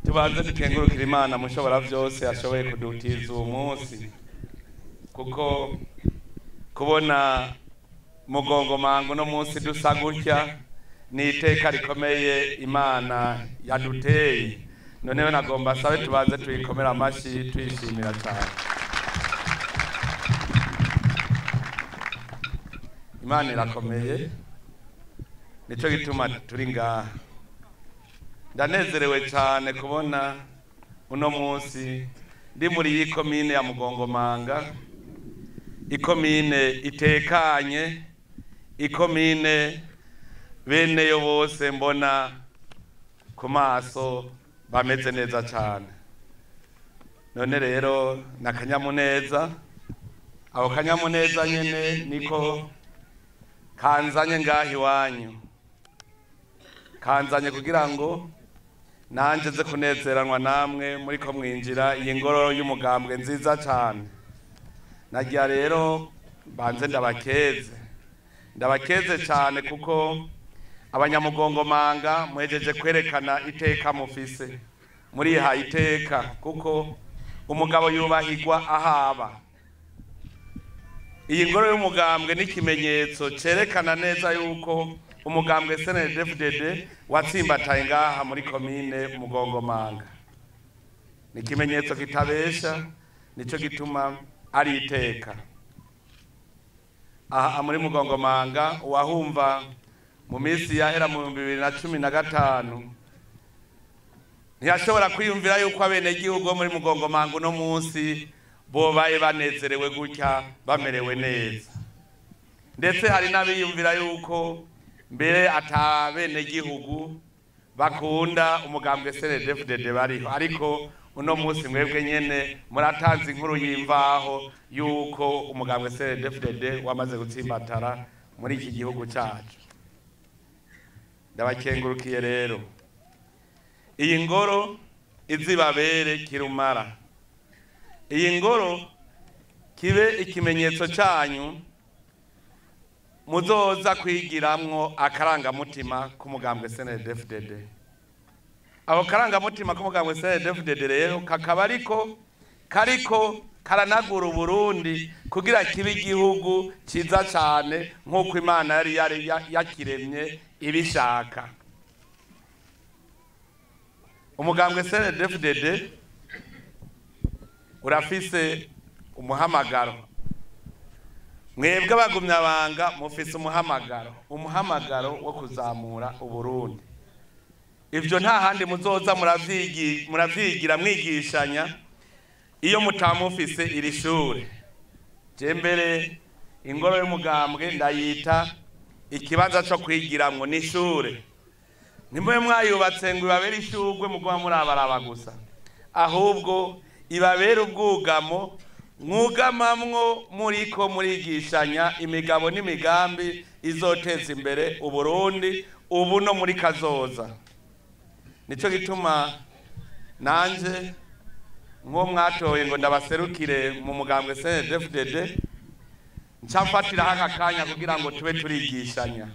Tubanze dukengurukira Imana mushobora byose ashoboye kudutiza uwo munsi, kuko kubona Mugongomanga no munsi dusa gutya ni iteka rikomeye Imana yaduteye. Noneho nagomba sabe tubanze tuyikomera amashyi tuyishimira cyane. Imana irakomeye, nicyo gituma turi ngaha. Ndanezerewe cyane kubona uno munsi ndi muri iyi komine ya Mugongomanga, ikomine itekanye, ikomine beneyo bose mbona ku maso bameze neza cyane. None rero nakanyamuneza, ako kanyamuneza nyene niko kanzanye ngaha iwanyu, kanzanye kugira ngo nanje nze kunezeranwa namwe muri ko mwinjira iyi ngoro y'umugambwe nziza cyane. Nagira rero banze ndabakeze cyane, kuko abanyamugongomanga muhejeje kwerekana iteka mufise, muriha iteka, kuko umugabo yubahigwa ahaba. Iyi ngoro y'umugambwe n'ikimenyetso cerekana neza yuko umugambwe CNDD-FDD watsimbataye ngaha muri komine Mugongomanga. Ni ikimenyetso kitabesha, nico gituma ari iteka. Aha muri Mugongomanga uwahumva mu minsi yahera mu 2015 ntiyashobora kwiyumvira yuko abenegihugu muri Mugongomanga uno munsi bobaye banezerewe gutya, bamerewe neza. Ndetse hari n'abiyumvira yuko mbere atabenegihugu bakunda umugambwe CNDD-FDD bariho, ariko uno munsi mwebwe nyene muratanze inkuru y'imvaho yuko umugambwe CNDD-FDD wamaze gutsimbatara muri iki gihugu cyacu. Ndabakengurukiye rero. Iyi ngoro izibabere kirumara, iyi ngoro kibe ikimenyetso cyanyu muzoza kwigiramwo akarangamutima k'umugambwe CNDD-FDD. Ako karangamutima k'umugambwe CNDD-FDD rero kakaba ariko kariko karanagura Uburundi kugira kibe igihugu ciza cyane nk'uko Imana yari yakiremye ibishaka. Umugambwe CNDD-FDD urafise umuhamagaro. Mwebwe abagumyabanga mufise umuhamagaro, umuhamagaro wo kuzamura Uburundi. Ivyo nta handi muzoza muravyigira mwigishanya iyo mutamufise iri shure. Je mbere ingoro y'umugambwe ndayita ikibanza co kwigiramwo n'ishure. Nimwe mwayubatse ngo ibabere ishurwe muguma murabaraba gusa, ahubwo ibabere ubwugamo mwugamamwo muriko murigishanya imigabo n'imigambi izoteza imbere Uburundi ubu no muri kazoza. Nico gituma nanje nko mwatoye ngo ndabaserukire mu mugambwe CNDD-FDD, ncamfatira haka kanya kugira ngo tube turigishanya,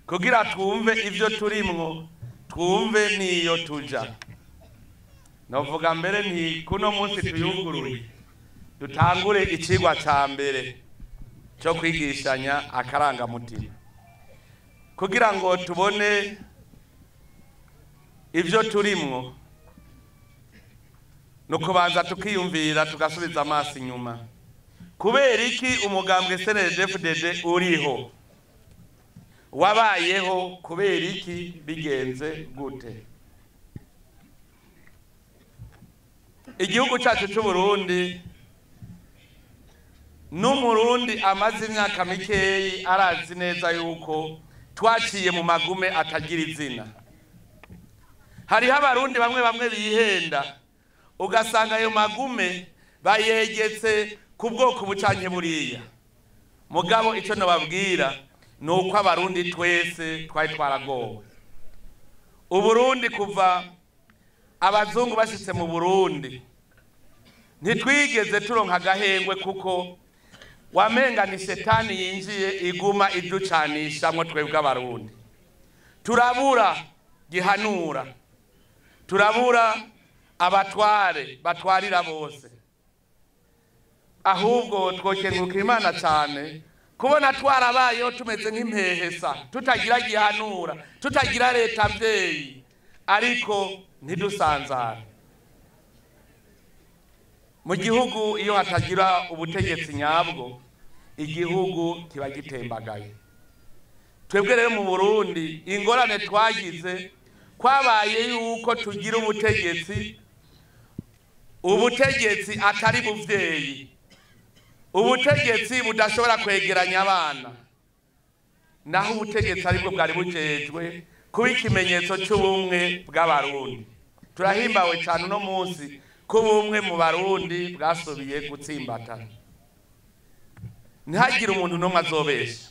kugira twumve ivyo turimwo, twumve niyo tuja. Novuga mbere nti kuno munsi tuyuguruye dutangure icigwa ca mbere cyo kwigishanya akarangamutima, kugira ngo tubone ivyo turimwo, nukubanza tukiyumvira tugasubiza amaso inyuma. Kubera iki umugambwe CNDD-FDD uriho, wabayeho kubera iki, bigenze gute? Igihugu cyacu cy'u Burundi n'umurundi amaze imyaka mikeyi arazi neza yuko twaciye mu magume atagira izina. Hariho abarundi bamwe bamwe bihenda, ugasanga ayo magume bayegetse ku bwoko bucanke buriya. Mugabo ico nababwira ni uko abarundi twese twari twaragowe. Uburundi kuva abazungu bashitse mu Burundi ntitwigeze turonka agahengwe, kuko wamenga ni shetani yinjiye iguma iducanishamwo twebwe abarundi. Turabura gihanura, Turabura abatware batwarira bose. Ahubwo twokenguruka Imana cyane kubona twarabayeho tumeze nk'impehesa, tutagira gihanura, tutagira leta mvyeyi, ariko ntidusanzare. Mu gihugu iyo hatagira ubutegetsi nyabwo, igihugu kiba gitembagaye. Twebwe rero mu Burundi ingorane twagize kwabaye yuko tugira ubutegetsi, ubutegetsi atari buvyeyi, ubutegetsi budashobora kwegeranya abana, naho ubutegetsi aribwo bwari bujejwe kuba ikimenyetso c'ubumwe bw'Abarundi. Turahimbawe cyane uno munsi ko ubumwe mu Barundi bwasubiye gutsimbatana. Ntihagire umuntu n'umwe azobesha.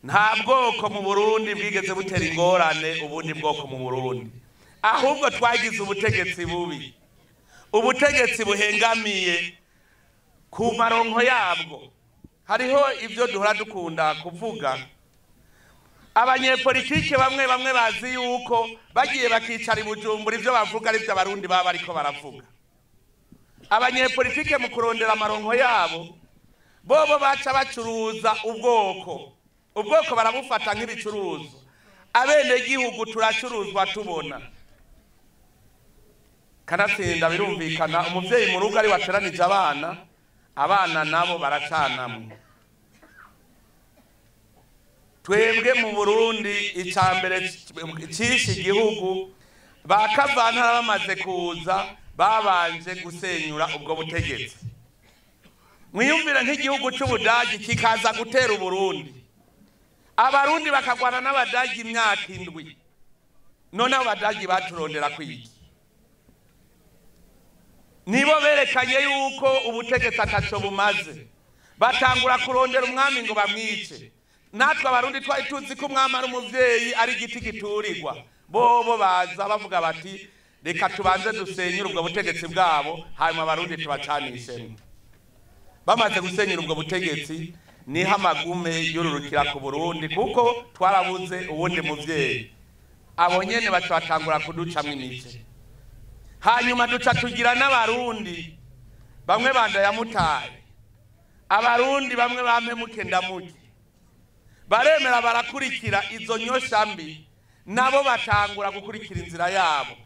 Nta bwoko mu Burundi bwigeze butera ingorane ubundi bwoko mu Burundi, ahubwo twagize ubutegetsi bubi, ubutegetsi buhengamiye ku maronko yabwo. Hariho ivyo duhora dukunda kuvuga. Abanyepolitike bamwe bamwe bazi yuko bagiye bakicara i Bujumbura ivyo bavuga ari vyo Abarundi baba bariko baravuga. Abanyepolitike mu kurondera amaronko yabo bobo baca bacuruza ubwoko, ubwoko barabufata nk'ibicuruzwa. Abenegihugu turacuruzwa tubona. Kanatsinda birumvikana, umuvyeyi mu rugo ari wateranije abana, abana nabo baracanamwe. Twebwe mu Burundi icambere cishe igihugu, ba kavantara bamaze kuza babanje gusenyura ubwo butegetsi. Mwiyumvire nk'igihugu c'Ubudagi kikaza gutera Uburundi, Abarundi bakagwana n'Abadagi imyaka 7. None Abadagi baturondera kwiki? Nibo berekanye yuko ubutegetsi ataco bumaze, batangura kurondera umwami ngo bamwice. Natwe Abarundi twari tuzi ko umwami ari umuvyeyi, ari igiti giturirwa. Bobo baza bavuga bati reka tubanze dusenyure ubwo butegetsi bwabo, hanyuma Abarundi tubacanishemwo. Bamaze gusenyura ubwo butegetsi, niho amagume yururukira ku Burundi, kuko twarabuze uwundi muvyeyi. Abo nyene baca batangura kuducamwo imice. Hanyuma duca tugira n'Abarundi bamwe bandayamutaye, Abarundi bamwe bampemuke ndamuke, baremera barakurikira izo nyosha mbi, nabo batangura gukurikira inzira yabo.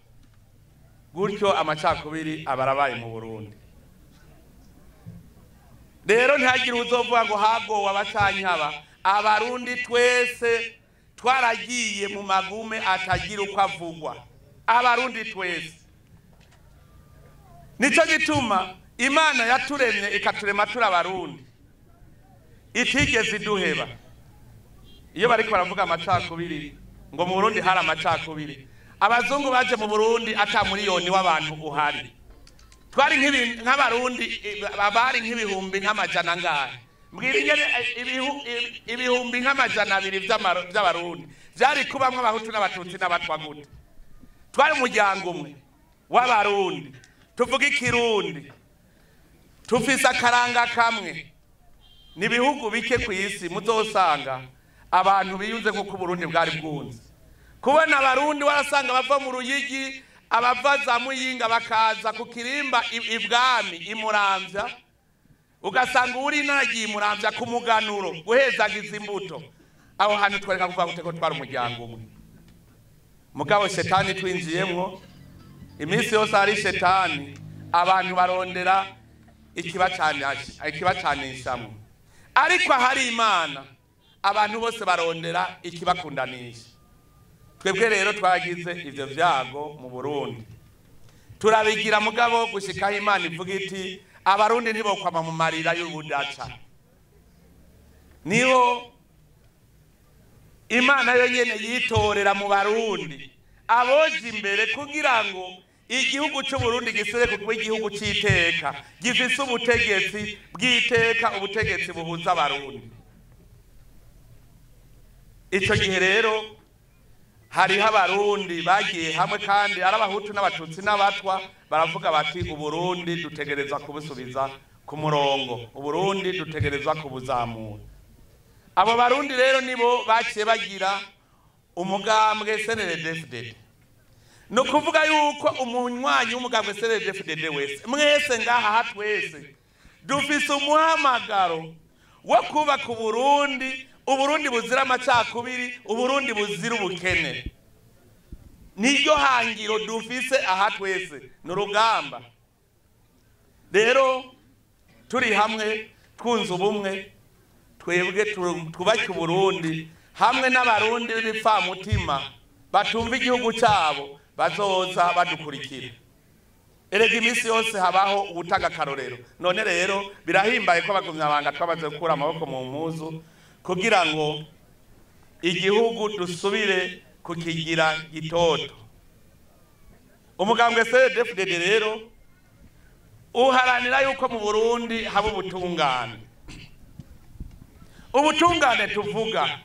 Gutyo amacakubiri abarabaye mu Burundi. Rero ntihagire uzovuga ngo hagowe abacankaba. Abarundi twese twaragiye mu magume atagira uko avugwa. Abarundi twese. Nico gituma Imana yaturemye ikaturema turi Abarundi, itigeze iduheba. Iyo bariko baravuga amacakubiri ngo mu Burundi hari amacakubiri, abazungu baje mu Burundi ata miliyoni w'abantu uhari. Twari nk'Abarundi abari nk'ibihumbi nk'amajana angahe? Mbwira ingene ibihumbi nk'amajana abiri vy'Abarundi vyari kubamwo Abahutu n'Abatutsi n'Abatwa gute? Twari umuryango umwe w'Abarundi, tuvuga ikirundi, tufise akaranga kamwe. Ni ibihugu bike kw'isi muzosanga abantu biyunze nk'uko Uburundi bwari bwunze. Kubona Abarundi warasanga bava mu Ruyigi, abava za Muyinga bakaza ku Kirimba ibwami imuramvya, ugasanga uri naragiye imuramvya ku muganuro guhezagiza imbuto. Aho hantu twereka kuvuga gute ko twari umuryango umwe. Mugabo shetani twinjiyemwo, iminsi yose hari shetani, abantu barondera ikibacanishamwo. Ariko ahari Imana, abantu bose barondera ikibakundanisha. Twebwe rero twagize ivyo vyago mu Burundi, turabigira mugabo gushikaho Imana ivuga iti Abarundi ntibokwama mu marira y'ubudaca. Niho Imana yonyene yitorera mu Barundi aboje imbere kugira ngo igihugu c'u Burundi gisubire kuba igihugu c'iteka, gifise ubutegetsi bw'iteka, ubutegetsi buhuza Abarundi. Ico gihe rero hariho Abarundi bagiye hamwe, kandi ari Abahutu n'Abatutsi n'Abatwa, baravuga bati Uburundi dutegerezwa kubusubiza ku murongo, Uburundi dutegerezwa kubuzamura. Abo Barundi rero nibo baciye bagira umugambwe CNDD-FDD. Ni ukuvuga yuko umunywanyi w'umugambwe CNDD-FDD wese, mwese ngaha twese dufise umuhamagaro wo kubaka Uburundi, Uburundi buzira amacakubiri, Uburundi buzira ubukene. Niryo hangiro dufise aha twese, ni urugamba. Rero turi hamwe twunze ubumwe, twebwe twubake Uburundi hamwe n'abarundi b'ibipfamutima batumva igihugu cyabo bazoza badukurikira. Erega iminsi yose habaho ubutanga karorero. None rero birahimbaye ko abagumyabanga twamaze gukura amaboko mu mpuzu kugira ngo igihugu dusubire kukigira gitoto. Umugambwe CNDD-FDD rero uharanira yuko mu Burundi haba ubutungane. Ubutungane tuvuga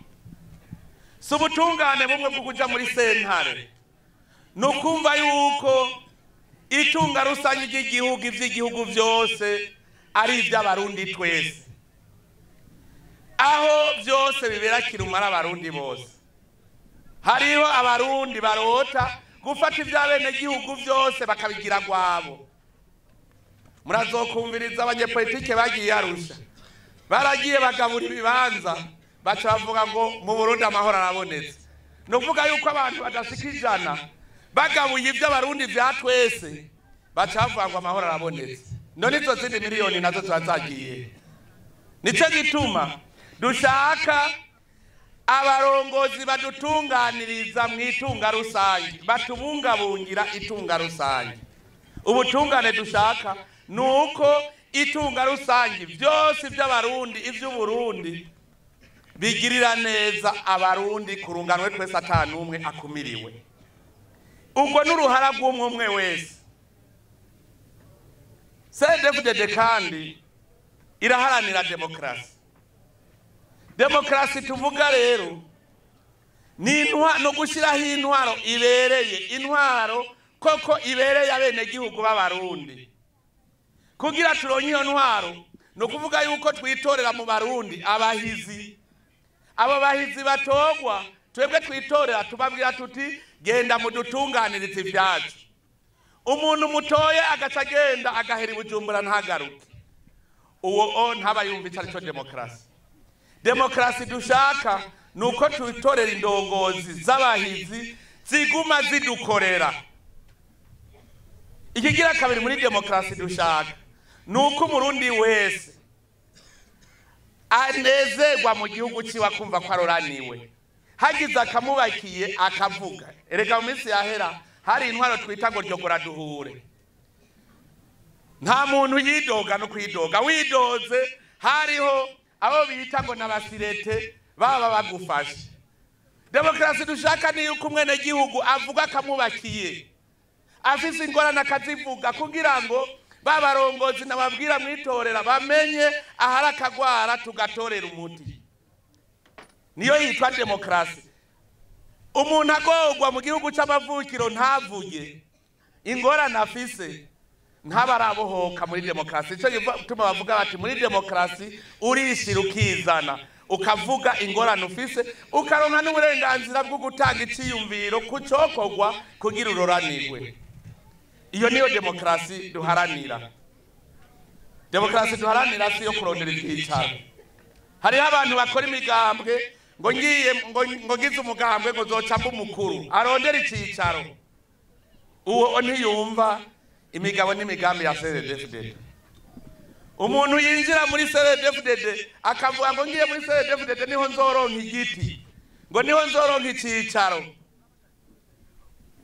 si ubutungane bumwe bwo kuja muri sentare, ni ukumva yuko itunga rusange ry'igihugu, ivy'igihugu vyose ari ivy'abarundi twese, aho vyose bibera kirumara abarundi bose. Hariho abarundi barota gufata ivy'abenegihugu vyose bakabigira gwabo. Murazokumviriza abanyepolitike bagiye Arusha, baragiye bagabura ibibanza, baca bavuga ngo mu Burundi amahoro arabonetse. Ni ukuvuga yuko abantu badashika 100 bagabuye ivy'abarundi vya twese, baca bavuga ngo amahoro arabonetse. None izo zindi miliyoni nazo ziba zagiye. Nico gituma dushaka abarongozi badutunganiriza mu itunga rusange, batubungabungira itunga rusange. Ubutungane dushaka nuko itunga rusange byose by'abarundi, ivy'Uburundi bigirira neza abarundi kurunganwe twese atanumwe akumiriwe. Ubwo n'uruhara rw'umwe umwe wese. CNDD-FDD kandi iraharanira demokrasi. Demokrasi tuvuga rero ni no gushyiraho intwaro ibereye, intwaro koko ibereye abenegihugu b'abarundi. Kugira turonke iyo ntwaro ni ukuvuga yuko twitorera mu barundi abahizi. Abo bahizi batogwa twebwe twitorera, tubabwira tuti genda mudutunganirize ivyacu. Umuntu mutoye agaca agenda agahera i Bujumbura ntagaruke, uwo ntaba yumva ico arico demokrasi. Demokrasi dushaka nuko twitorera indongozi z'abahizi ziguma zidukorera. Ikigira kabiri muri demokrasi dushaka nuko umurundi wese anezerwa mu gihugu ciwe akumva ko aroraniwe, hagize akamubakiye akavuga. Erega mu minsi yahera hari intwaro twita ngo ryogora duhure, nta muntu yidoga no kwidoga. Widoze hariho abo bita ngo n'abasirete baba bagufashe. Demokrasi dushaka ni yuko umwenegihugu avuga akamubakiye, afise ingorane akazivuga, kugira ngo babarongozi nababwira mwitorera bamenye ahari akagwara tugatorera umuti. Niyo yitwa demokrasi. Umuntu agorwa mu gihugu c'amavukiro ntavuge ingorane afise, ntabarabohoka muri demokrasi. Ico gituma bavuga bati muri demokrasi urishira ukizana, ukavuga ingorane ufise, ukaronka n'uburenganzira bwo gutanga iciyumviro kucokorwa kugira uroranirwe. Iyo niyo demokrasi duharanira. Demokrasi duharanira si yo kurondera ivyicaro. Hariho abantu bakora imigambwe ngo ngiye ngo ngize umugambwe ngo zoca mba umukuru, arondera icicaro. Uwo ntiyumva imigabo n'imigambi ya CNDD-FDD. Umuntu yinjira muri CNDD-FDD akavuga ngo ngiye muri CNDD-FDD niho nzoronka igiti, ngo niho nzoronka icicaro,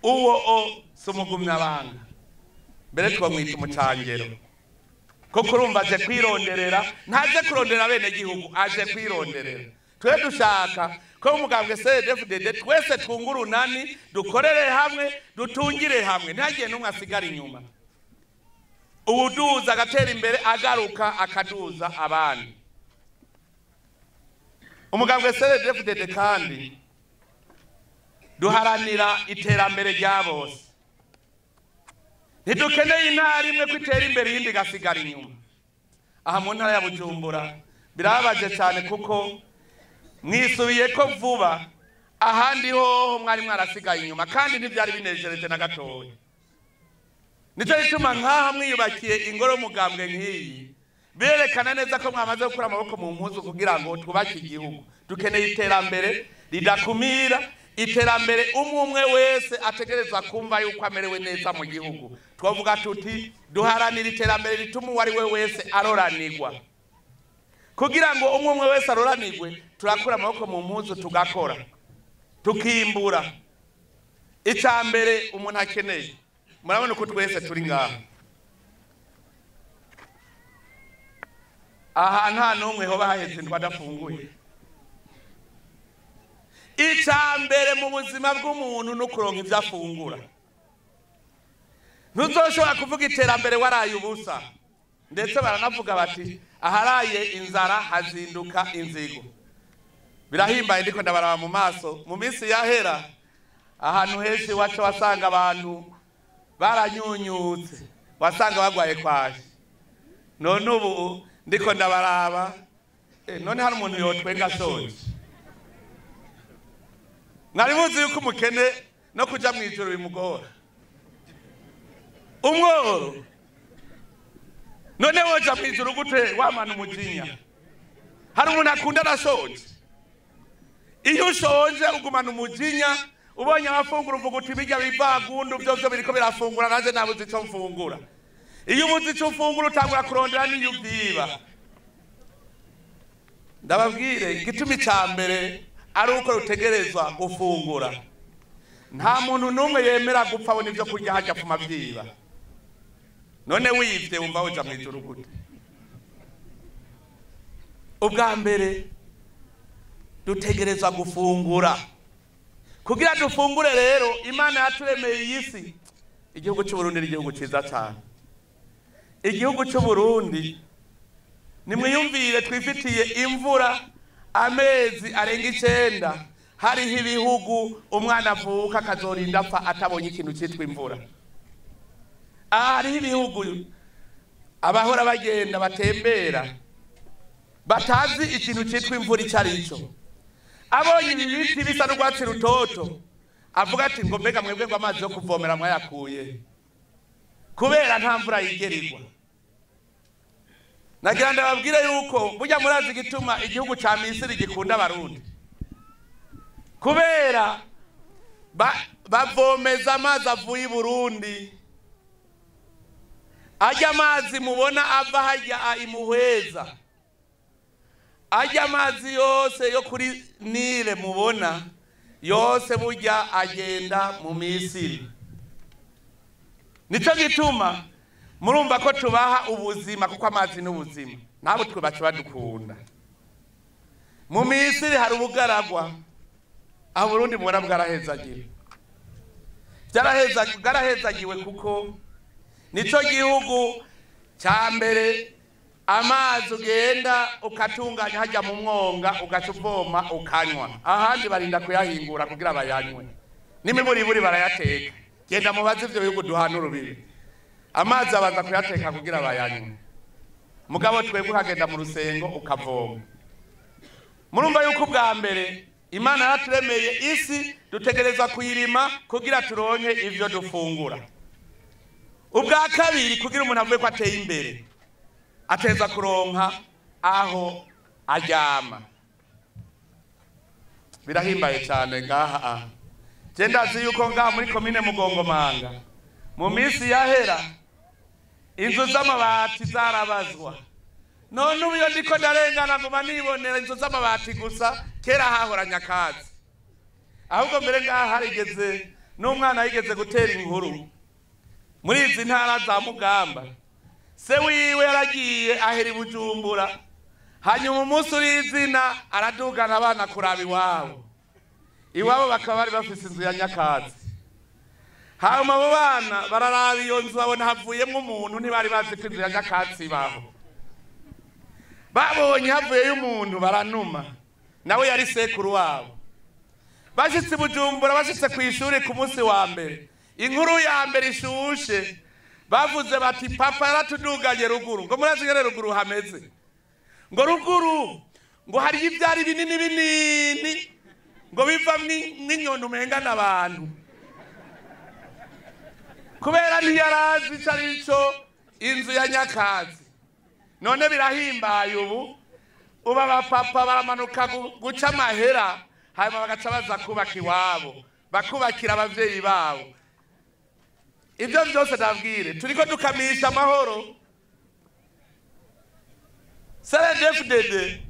uwo si umugumyabanga, mbere twamwita umucangero. Kuko urumva aje kwironderera, ntaje kurondera bene gihugu, aje kwironderera. Twe dushaka ko umugambwe CNDD-FDD twese twungura unani, dukorere hamwe, dutungire hamwe, ntihagire n'umwe asigara inyuma. Uwuduza agatera imbere, agaruka akaduza abandi. Umugambwe CNDD-FDD kandi duharanira iterambere rya bose. Ntidukeneye intara imwe ko itera imbere iyindi igasigara inyuma. Aha mu ntara ya Bujumbura birababaje cyane, kuko mwisubiye ko vuba Ahandi hoho mwari mwarasigaye inyuma kandi ntibyari binejereje na gatoya. Nicyo gituma nk'aha mwiyubakiye ingoro y'umugambwe nk'iyi, berekana neza ko mwamaze gukura amaboko mu mpuzu kugira ngo twubake igihugu. Dukeneye iterambere ridakumira, iterambere umwe umwe wese ategerezwa kumva yuko amerewe neza mu gihugu. Twavuga tuti duharanira iterambere rituma uwo ari we wese aroranirwa. Kugira ngo umwe umwe wese aroranirwe, turakura amaboko mu mpuzu tugakora, tukimbura. Icya mbere umuntu akeneye, murabona uko twese turi ngaha, aha nta n'umwe hoba haheze indwi adafunguye. Icya mbere mu buzima bw'umuntu ni ukuronka ibyo afungura. Ntuzoshobora kuvuga iterambere waraye ubusa. Ndetse baranavuga bati aharaye inzara hazinduka inzigo. Birahimbaye ndiko ndabaraba mu maso. Mu minsi yahera ahantu henshi iwacu wasanga abantu baranyunyutse, wasanga bagwaye kwashi. None ubu ndiko ndabaraba, none hari umuntu yotwenga ashonje. Mwari muzi yuko umukene no kuja mw'ijuru bimugora. Umworo none woja mw'ijuru gute wamana umujinya? Hari umuntu akunda arashonje. Iyo ushonje ugumana umujinya, ubonye abafungura uvuga uti bijya bivagundu byose biriko birafungura, nanje nabuze ico mfungura. Iyo ubuze ico ufungura utangura kurondera n'iyo ubyiba. Ndababwire igitumi ca mbere ari uko rutegerezwa gufungura. Nta muntu n'umwe yemera gupfa abona ibyo kurya hajya apfuma avyiba. None wivye wumva woja mw'ijuru gute? Ubwa mbere dutegerezwa gufungura. Kugira dufungure rero, Imana yaturemeye iyi si. Igihugu cy'u Burundi ni igihugu cyiza cyane. Igihugu cy'u Burundi nimwiyumvire, twifitiye imvura amezi arenga 9. Hariho ibihugu umwana avuka akazorinda apfa atabonye ikintu cyitwa imvura. Hariho ibihugu abahora bagenda batembera batazi ikintu cyitwa imvura icyo ari cyo. Abonye ibi biti bisa n'urwatsi rutoto avuga ati ngo mbega mwebwe ngo amazi yo kuvomera mwayakuye, kubera nta mvura yigerirwa. Nagira ndababwire yuko burya murazi igituma igihugu ca Misiri gikunda Abarundi, kubera bavomeza amazi avuye i Burundi. Ajya amazi mubona ava hajya imuhweza, ajya amazi yose yo kuri Nile mubona yose burya agenda mu Misiri. Nico gituma murumva ko tubaha ubuzima, kuko amazi ni ubuzima. Nabo twe baca badukunda. Mu Misiri hari ubugaragwa, aho Burundi mubona bwarahezagiwe. Bwarahezagiwe kuko nico gihugu ca mbere amazi ugenda ukatunganya hajya mu mwonga ugaca uvoma ukanywa. Ahandi barinda kuyahingura kugira bayanywe, n'imiburiburi barayateka. Genda mubaze ivyo bihugu duhana urubibi, amazi abanza kuyateka kugira bayanywe. Mugabo twebwe ukagenda mu rusengo ukavoma. Murumva yuko ubwa mbere Imana yaraturemeye isi, dutegerezwa kuyirima kugira turonke ivyo dufungura. Ubwa kabiri, kugira umuntu avuge ko ateye imbere, ateza kuronka aho aryama. Birahimbaye cyane ngaha. Je ndazi yuko ngaha muri komine Mugongomanga mu minsi yahera inzu z'amabati zarabazwa. None ubu iyo ndiko ndarengana nguma nibonera inzu z'amabati gusa, kera hahora nyakatsi. Ahubwo mbere ngaha harigeze n'umwana yigeze gutera inkuru muri izi ntara za Mugamba. Se wiwe yaragiye ahera i Bujumbura, hanyuma umunsi urizina aradugana abana kuraba iwabo. Iwabo bakaba bari bafise inzu ya nyakatsi. Hanyuma abo bana bararaba iyo nzu babona havuyemwo umuntu, ntibari bazi ko inzu ya nyakatsi ibaho. Babonye havuyeyo umuntu baranuma, nawe yari sekuru wabo. Bashitse i Bujumbura, bashitse kw'ishuri ku munsi wa mbere, inkuru ya mbere ishushe, bavuze bati papa yaratuduganye ruguru. Ngo murazi ngene ruguru hameze? Ngo ruguru ngo hari ivyari binini binini, Ngo biva n'inyoni umenga n'abantu. Kubera ntiyarazi ico arico inzu ya nyakatsi. None birahimbaye ubu, ubu abapapa baramanuka guca amahera, hanyuma bagaca baza kubaka iwabo, bakubakira abavyeyi babo. Ivyo vyose ndabwire, turiko dukamisha amahoro. CNDD-FDD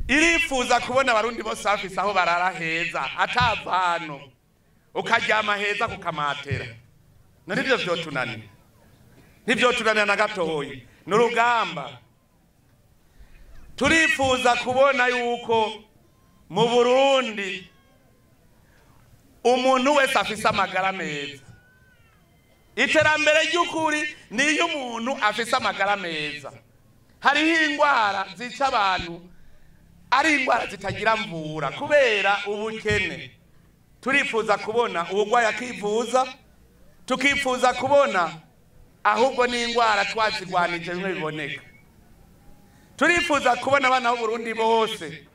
irifuza kubona abarundi bose bafise aho barara heza, atavano, ukaryama heza kukamatera. None ivyo vyotunanira? Ntivyotunanira na gatoyi. Ni urugamba. Turifuza kubona yuko mu Burundi umuntu wese afise amagara meza. Iterambere ry'ukuri ni iyo umuntu afise amagara meza. Hariho ingwara zica abantu, ari ingwara zitagira mvura kubera ubukene. Turifuza kubona uwugwaye akivuza, tukifuza kubona ahubwo n'ingwara twazigwanije bimwe biboneka. Turifuza kubona abana b'Uburundi bose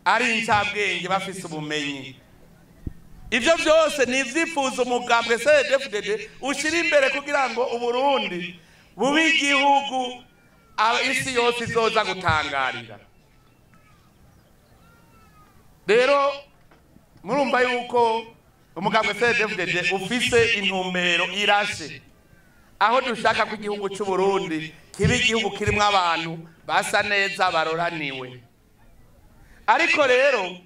ari incabwenge bafise ubumenyi. Ivyo vyose ni ivyifuzo umugambwe CNDD-FDD ushira imbere kugira ngo Uburundi bube igihugu isi yose izoza gutangarira. Rero murumva yuko umugambwe CNDD-FDD ufise intumbero irashe, aho dushaka ko igihugu c'u Burundi kiba igihugu kirimwo abantu basa neza baroraniwe. Ariko rero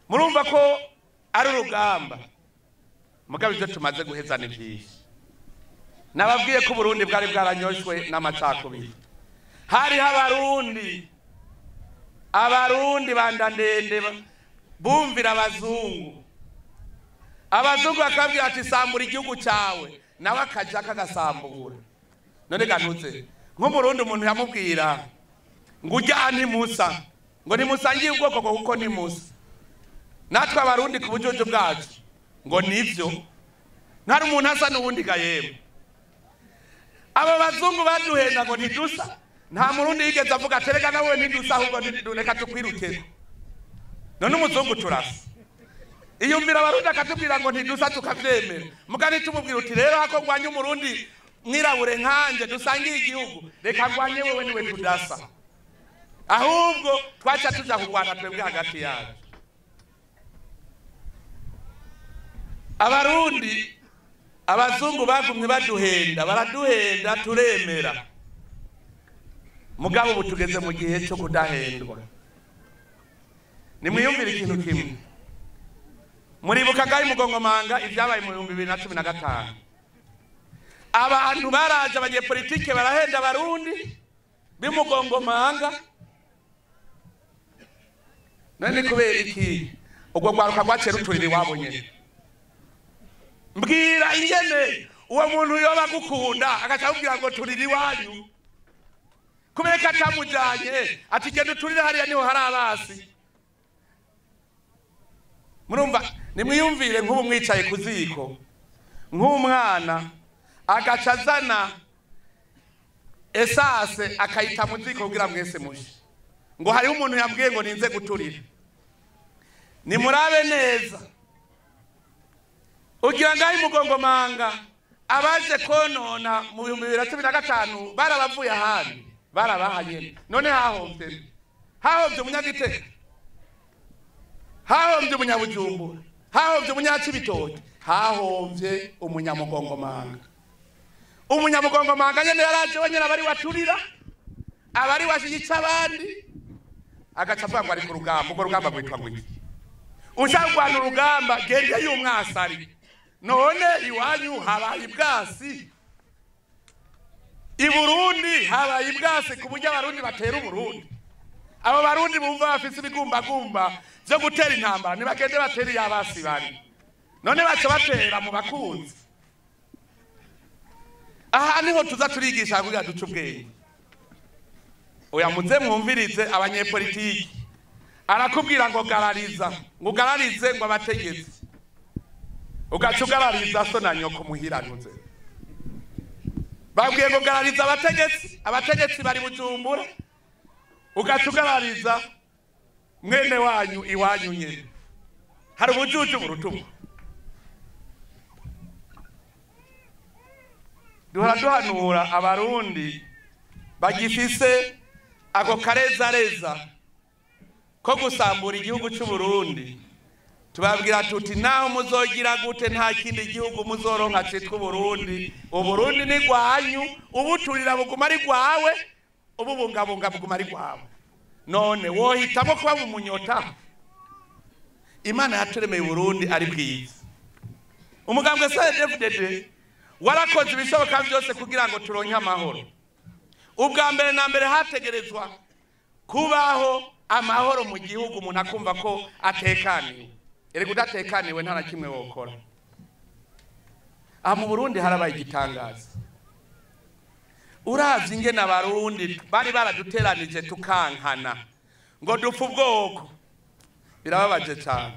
murumva ko ari urugamba, mugabo ivyo tumaze guheza ni vyinshi. Nababwiye ko Burundi bwari bwaranyoshwe n'amacakubiri. Hariho abarundi bandandende bumvira abazungu. Abazungu bakabwira ati sambura igihugu cyawe, nawe akaja akagasambura. None ganutse nk'umurundi umuntu yamubwira ngo ujya ni Musa, ngo ni Musa ngiye ubwoko kuko ni Musa. Natwe abarundi ku bujuju bwacu ngo nivyo, ntari umuntu asa n'uwundi gayemwe. Aba bazungu baduhenda ngo ntidusa, nta murundi yigeze avuga ati reka nawe ntidusa ahubwo reka tukwirukeko. None umuzungu turasa. Iyumvira abarundi akatubwira ngo ntidusa tukavyemera. Mugani tumubwira uti rero hako ngwanye umurundi mwirabure nkanje dusangiye igihugu, reka ngwanye wewe niwe tudasa. Ahubwo twaca tuja kurwana twebwe hagati yacu. Abarundi abazungu bagumye baduhenda, baraduhenda turemera. Mugabo ubu tugeze mu gihe cyo kudahendwa. Nimwiyumvire ikintu kimwe. Muribuka gayi Mugongomanga ivyabaye mu 2015. Abantu baraje abanyepolitike barahenda abarundi b'Imugongomanga. None kubera iki ubwo rwaruka rwaciye ruturira iwabo nyene? Mbwira ingene uwo muntu yoba agukunda agaca akubwira ngo turira iwanyu, kubera ko atamujanye ati genda uturire hariya niho hari abasi. Murumva, nimwiyumvire nk'ubu mwicaye ku ziko, nk'umwana agaca azana esase akayita mu ziko kugira mwese mushe, ngo hariho umuntu yambwiye ngo ninze guturira. Nimurabe neza, ugira ngaho Imugongomanga abaje konona mu 2015 barabavuye ahandi, barabahanye. None hahomvye, hahomvye umunyagitega, hahomvye umunyabujumbura, hahomvye umunyacibitoke, hahomvye umunyamugongomanga. Umunyamugongomanga nyene yaraje wenyene abari waturira, abari washigica abandi, agaca avuga ngo ari ku rugamba. Urwo rugamba rwitwa ngwiki? Ushaka kurwana urugamba genda y'umwasari. None iwanyu habaye ibwasi, i Burundi habaye ibwasi ku buryo abarundi batera Uburundi. Abo barundi bumva bafise ibigumbagumba vyo gutera intambara ntibagende batera iy'abasi bari. None baca batera mu bakunzi. Aha niho tuza turigisha kugira duce ubwenge. Oya muze mwumvirize abanyepolitiki. Arakubwira ngo garariza, ngo ugararize ngo abategetsi. Ugaca ugarariza so na nyoko muhiranuze. Babwiye ngo garariza abategetsi, abategetsi bari Bujumbura. Ugaca ugarariza Mwene wanyu iwanyu nyene. Hari ubujuju burutubu. Duhora duhanura abarundi bagifise ako karezareza ko gusambura igihugu cy'u Burundi. Tubabwira tuti naho muzogira gute nta kindi gihugu muzoronka citwa Burundi. Uburundi ni gwanyu, ubuturira buguma ari gwawe, ububungabunga buguma ari gwawe. None wohitamo kuba mu munyota. Imana yaturemeye Burundi ari bwiza. Umugambwe CNDD-FDD warakoze ibishoboka byose kugira ngo turonke amahoro. Ubwa mbere na mbere hategerezwa kubaho amahoro mu gihugu, umuntu akumva ko atekaniwe. Erega udatekaniwe nta na kimwe wokora. Aha mu Burundi harabaye igitangaza. Uravye ingene abarundi bari baraduteranije tukankana ngo dupfe ubwoko, birababaje cyane.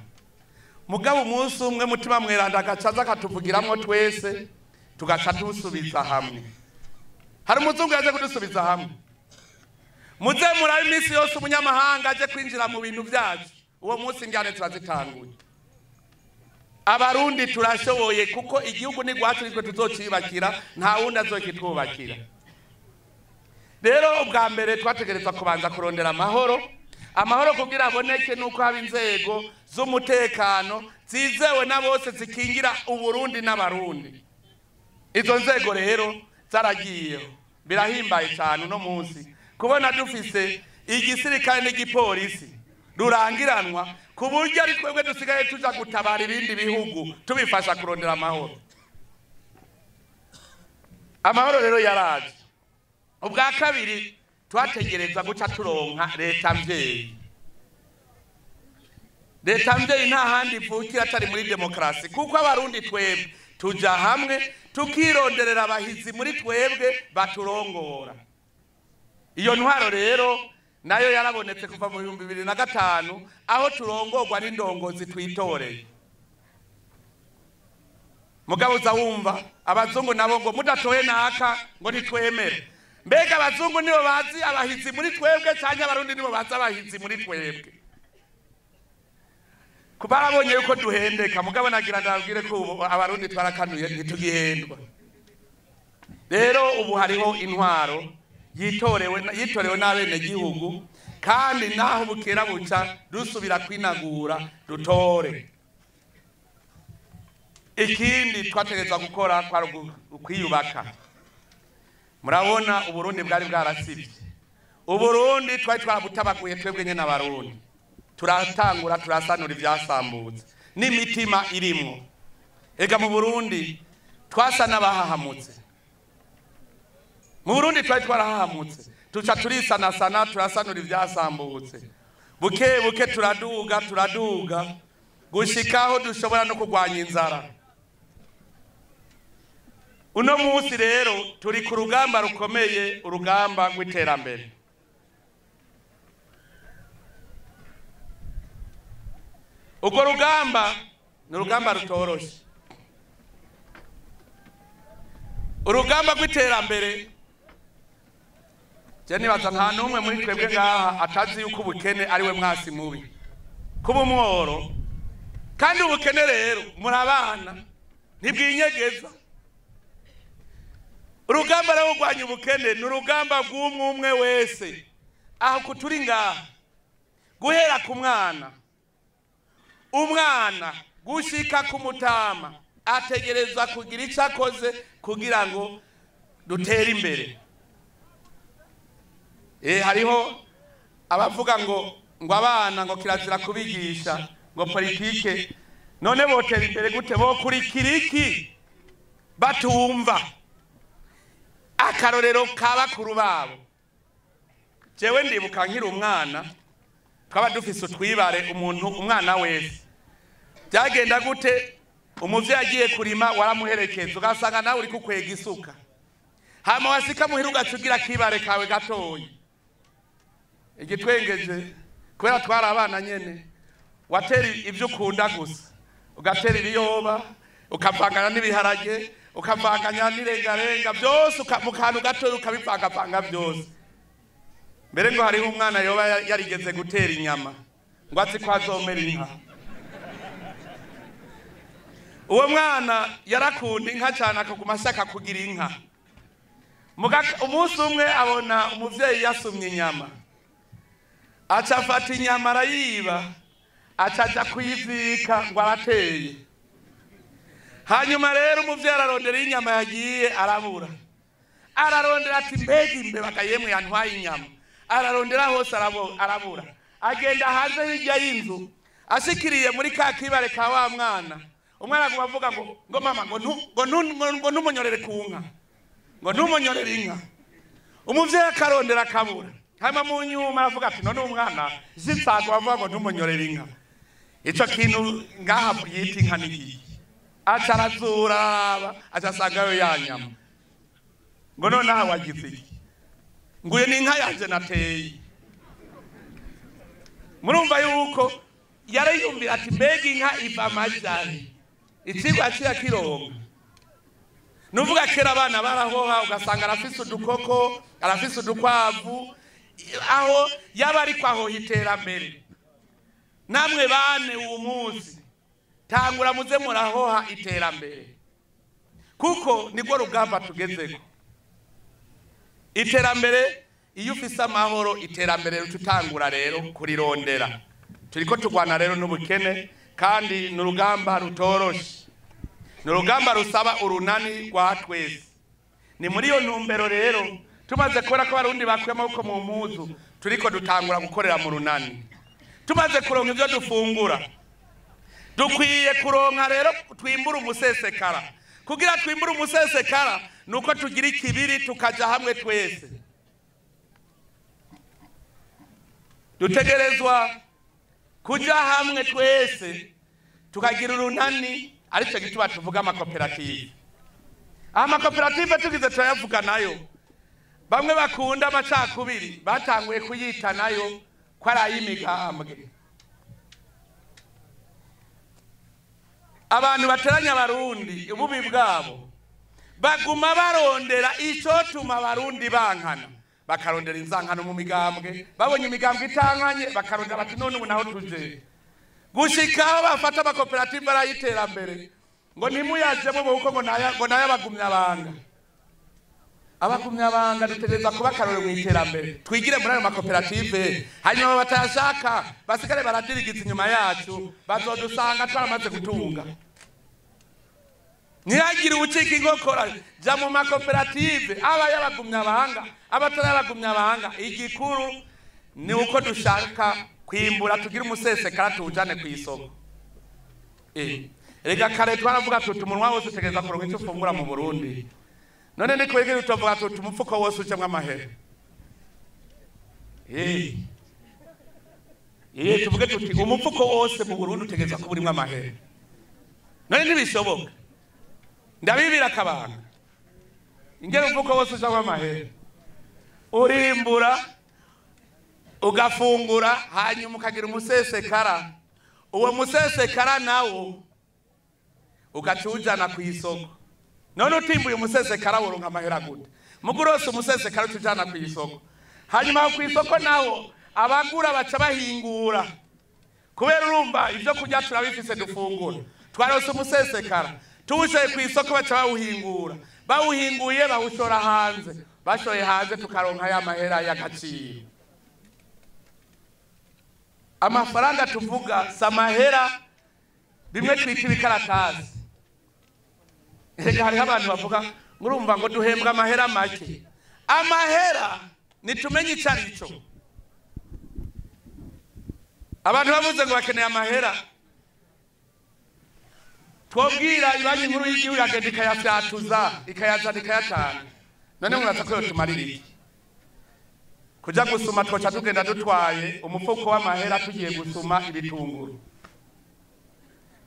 Mugabo umunsi umwe Mutima Mweranda agacaza akatuvugiramwo twese, tugaca dusubiza hamwe. Hari umuzungu yaje kudusubiza hamwe. Muze murabe iminsi yose umunyamahanga aje kwinjira mu bintu byacu, uwo munsi ingane turazitanguye. Abarundi turashoboye kuko igihugu ni gwacu, nitwe tuzociyubakira, nta wundi azokitwubakira. Rero ubwa mbere twategerezwa kubanza kurondera amahoro. Amahoro kugira aboneke nuko haba inzego z'umutekano zizewe na bose zikingira Uburundi n'abarundi. Izo nzego rero zaragiyeho. Birahimbaye cyane uno munsi kubona dufise igisirikare n'igipolisi rurangiranwa, ku buryo ari twebwe dusigaye tuja gutabara ibindi bihugu tubifasha kurondera amahoro. Amahoro rero yaraje. Ubwa kabiri twategereza guca turonka leta mvyeyi. Leta mvyeyi nta handi ivukira atari muri demokarasi, kuko abarundi twebwe tuja hamwe tukironderera abahizi muri twebwe baturongora. Iyo ntwaro rero nayo yarabonetse kuva mu 2005, aho turongorwa n'indongozi twitoreye. Mugabo uza wumva abazungu nabo ngo mudatoye naka ngo ntitwemere. Mbega abazungu nibo bazi abahizi muri twebwe canke abarundi nibo bazi abahizi muri twebwe? Kubarabonye yuko duhendeka, mugabo nagira ndabwire ko ubu abarundi twarakanuye ntitugihendwa. Rero ubu hariho intwaro yitorewe n'abene gihugu, kandi naho bukera buca dusubira kwinagura dutore. Ikindi twategerezwa gukora kwari kwiyubaka. Murabona Uburundi bwari bwarasivye. Uburundi twari twarabutabaguye twebwe nyene abarundi. Turatangura turasanura ivyasambutse n'imitima irimwo. Ega mu Burundi twasa n'abahahamutse. Mu Burundi twari twarahahamutse, tuca turisanasana turasanura ivyasambutse. Buke buke turaduga turaduga gushikaho dushobora no kurwanya inzara. Uno munsi rero turi ku rugamba rukomeye, urugamba rw'iterambere. Urwo rugamba ni urugamba rutoroshe. Urugamba rw'iterambere, je nibaza nta n'umwe muri twebwe ngaha atazi yuko ubukene ari we mwasi mubi. Kuba umworo, kandi ubukene rero murabana ntibwinyegeza. Urugamba rwo kurwanya ubukene ni urugamba rw'umwe umwe wese. Aho kuturi ngaha, guhera ku mwana, umwana gushika ku mutama ategerezwa kugira icyo akoze kugira ngo dutere imbere. Hariho abavuga ngo abana ngo kirazira kubigisha ngo politike, none botera imbere gute? Bokurikira iki batumva akarorero kabakuru babo? Jewe ndibuka nkiri umwana twaba dufise utwibare, umuntu umwana wese byagenda gute? Umuvyeyi agiye kurima waramuherekeza, ugasanga nawe uri kukwega isuka, hama wasika muhira ugacugira kibare kawe gatoyi. Igitwengeje kubera twari abana nyene, watera ivyo ukunda gusa, ugatera ibiyoba, ukavangana n'ibiharage, ukavanganya n'irengarenga, byose mu kantu gatoyi ukabivangavanga byose. Mbere ngo hariho umwana yoba yarigeze gutera inyama, Ngo azi ko azomera inka. Uwo mwana yarakunda inka cyane, akaguma ashaka kugira inka. Umunsi umwe abona umuvyeyi yasumye inyama, aca afata inyama arayiba, aca aja kuyizika ngo arateye. Hanyuma rero umuvyeyi ararondera inyama yagiye arabura, ararondera ati mbega imbeba yemwe yantwaye inyama, ararondera hose arabura. Agenda hanze hirya y'inzu, ashikiriye muri ka kibare ka wa mwana, umwana aguma avuga ngo mama ngo ntumunyorere ku nka, ngo ntumunyorere inka. Umuvyeyi akarondera akabura. Hanyuma mu nyuma aravuga ati none umwana zitsago avuga ngo ntumunyorere inka, ico kintu ngaha yita inka ni iki? Aca arazuraba, aca asangayo ya nyama. Ngo none aha wagize iki? Nguye ni inka yanje nateye. Murumva yuko yariyumvira ati mbega inka iva amajari, icigwa aciye kironka. Nuvuga kera abana barahoha, ugasanga arafise udukoko, arafise udukwavu, aho yaba ariko ahoha iterambere. Namwe bane uwo munsi tangura muze murahoha iterambere, kuko nirwo rugamba tugezeko. Iterambere, iyo ufise amahoro, iterambere tutangura rero kurirondera. Turiko turwana rero n'ubukene, kandi ni urugamba rutoroshe, ni urugamba rusaba urunani rwa twese. Ni muri iyo ntumbero rero tumaze kubona ko abarundi bakuye amaboko mu mpuzu, turiko dutangura gukorera mu runani. Tumaze kuronka ivyo dufungura, dukwiye kuronka rero twimbura umusesekara. Kugira twimbure umusesekara nuko tugira ikibiri, tukaja hamwe twese. Dutegerezwa kuja hamwe twese tukagira urunani, arico gituma tuvuga amakoperative. Amakoperative tugize turayavuga nayo, bamwe bakunda amacakubiri batanguye kuyita nayo ko ari ay'imigambwe. Abantu bateranya abarundi ububi bwabo, baguma barondera icotuma abarundi bankana, bakarondera inzankano mu migambwe. Babonye imigambwe itankanye bakarondera bati none ubu naho tuje gushikaho bafata amakoperative arayiterambere ngo ntimuyajemo kuko ngo nayabagumya abanga. Abagumya abanga dutegereza kuba akarorero mu iterambere, twigire muri ayo makoperative, hanyuma batayashaka basigare baradirigiza inyuma yacu, bazodusanga twaramaze gutunga. Ntihagire uwucika inkokora, ja mu makoperative, aba yabagumya abanga, abatarabagumya abanga. Igikuru ni uko dushaka kwimbura tugira umusesekara tuwujane ku isoko. Rega kare twaravuga tuti umunwa wose utegereza kuronka icyo ufungura mu Burundi. None ni kwegera utavuga tuti umufuko wose ucamwo amahera. Tuvuge tuti umufuko wose mu Burundi utegereza kuba urimwo amahera. None ntibishoboka. Ndabibira akabanga. Ingera umufuko wose ucamwo amahera, urimbura ugafungura, hanyuma ukagira umusesekara. Uwo musesekara nawo ugaca uwujana ku isoko. None utimbuye umusesekara woronka amahera gute? Mugurose umusesekara uca ujana ku isoko. Hanyuma ku isoko nawo abagura baca bahingura, kubera urumva ivyo kurya turabifise dufungura. Twarose umusesekara tuwushoye ku isoko baca bawuhingura, bawuhinguye bawushora hanze, bashoye hanze tukaronka ya mahera y'agaciro. Amafaranga tuvuga si amahera bimwe twita ibikaratasi. Reka hariho abantu bavuga ngurumva ngo duhembwa amahera make. Amahera nitumenye ico arico. Abantu bavuze ngo bakeneye amahera, twobwira ibanki nkuru y'igihugu yagenda ikayafyatuza, ikayazana, ikayatanga. None muraza ko yotumarira iki? Kuja gusuma twoca tugenda dutwaye umufuko w'amahera tugiye gusuma ibitunguru.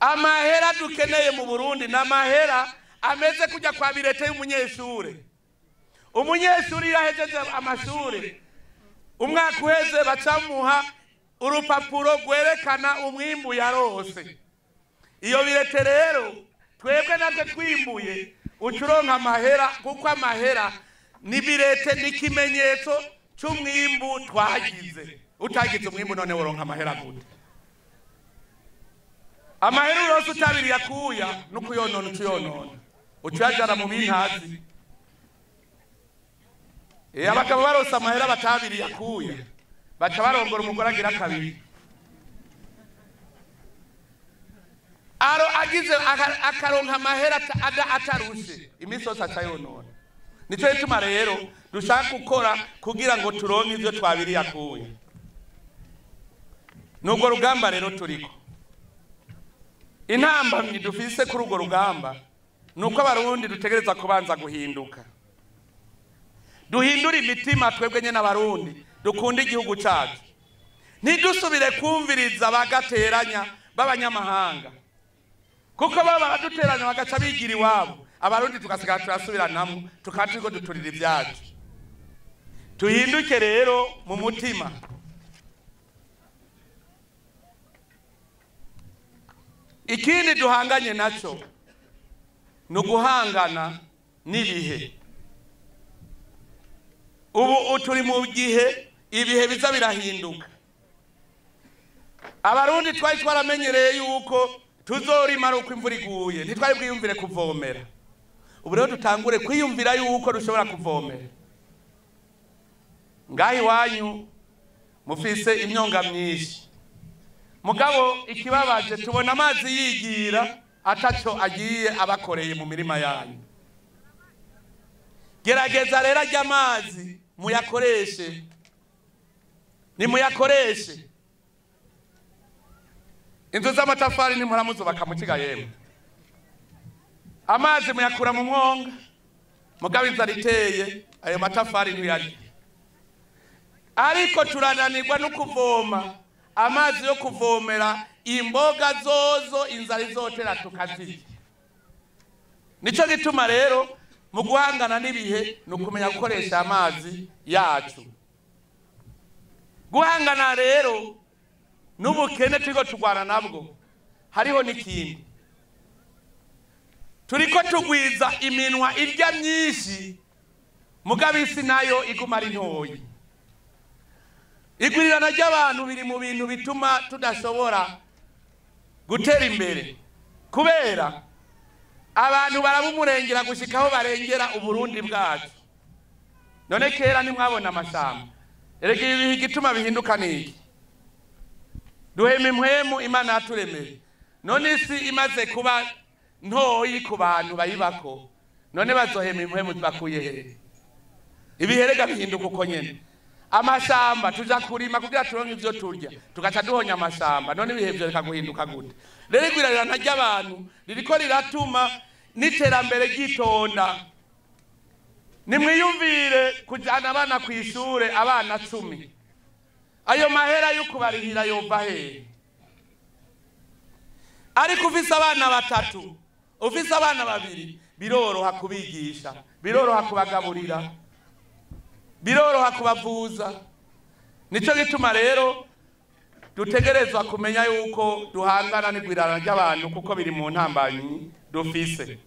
Amahera dukeneye mu Burundi ni amahera ameze kujya kwa birete y'umunyeshure. Umunyeshure iyo ahejeje amashure umwaka uheze bacamuha urupapuro rwerekana umwimbu yarose. Iyo birete rero twebwe natwe twimbuye ucuronka amahera, kuko amahera ni birete, ni ikimenyetso c'umwimbu twagize. Utagize umwimbu none woronka amahera gute? Amahera urose utabiri yakuya no kuyonona utuyonona ucuyajana mu bintazi. Abagabo barose amahera batabiri yakuya baca barongora umugore agira kabiri. Aro agize akaronka amahera atarushe iminsi yose acayonona. Nico gituma rero dushaka gukora kugira ngo turonke ivyo twabiri yakuye. Nubwo rugamba rero turiko, intambamyi dufise kuri urwo rugamba nuko abarundi dutegereza kubanza guhinduka. Duhindure imitima twebwe nyene abarundi, dukunde igihugu cacu. Ntidusubire kumviriza bagateranya b'abanyamahanga, kuko baba baraduteranya bagaca bigira iwabo, abarundi tugasigara turasubiranamwo, tukaba turiko duturira ivyacu. Tuhinduke rero mu mutima. Ikindi duhanganye naco ni uguhangana n'ibihe. Ubu turi mu gihe ibihe biza birahinduka. Abarundi twari twaramenyereye yuko tuzorima uko imvura iguye, ntitwari bwiyumvire kuvomera. Ubu rero dutangure kwiyumvira yuko dushobora kuvomera. Ngaho iwanyu mufise imyonga myinshi, mugabo ikibabaje tubona amazi yigira ataco agiye abakoreye mu mirima yanyu. Gerageza rero ajya amazi muyakoreshe, nimuyakoreshe. Inzu z'amatafari ntimuramuzubaka mu kiga yemwe. Amazi muyakura mu mwonga, mugabo inzara iteye ayo matafari ntiyarya. Ariko turananirwa no kuvoma amazi yo kuvomera imboga zozo inzara izotera tukazirya. Nico gituma rero mu guhangana n'ibihe ni ukumenya gukoresha amazi yacu. Guhangana rero n'ubukene turiko turwana nabwo, hariho n'ikindi. Turiko tugwiza iminwa irya myinshi, mugabo isi nayo iguma ari ntoyi. Igwirirana ry'abantu biri mu bintu bituma tudashobora gutera imbere, kubera abantu barabumurengera gushikaho barengera Uburundi bwacu. None kera ntimwabona amashamba. Erega ibi igituma bihinduka niki? Duhema impwemu Imana yaturemeye. None isi imaze kuba ntoyi ku bantu bayibako, none bazohema impwemu bakuye hehe? Ibiherega bihinduka uko nyene. Amashamba tuja kurima kugira turonke ivyo turya, tugaca duhonya amashamba. None ibihe vyo reka guhinduka gute? Rero igwirirana ry'abantu ririko riratuma n'iterambere ryitonda. Nimwiyumvire kujana abana kw'ishure, abana 10, ayo mahera yo kubarihira yova hehe? Ariko ufise abana 3, ufise abana 2, biroroha kubigisha, biroroha kubagaburira, biroroha kubavuza. Nico gituma rero dutegerezwa kumenya yuko duhangana n'igwirana ry'abantu, kuko biri mu ntambanyi dufise.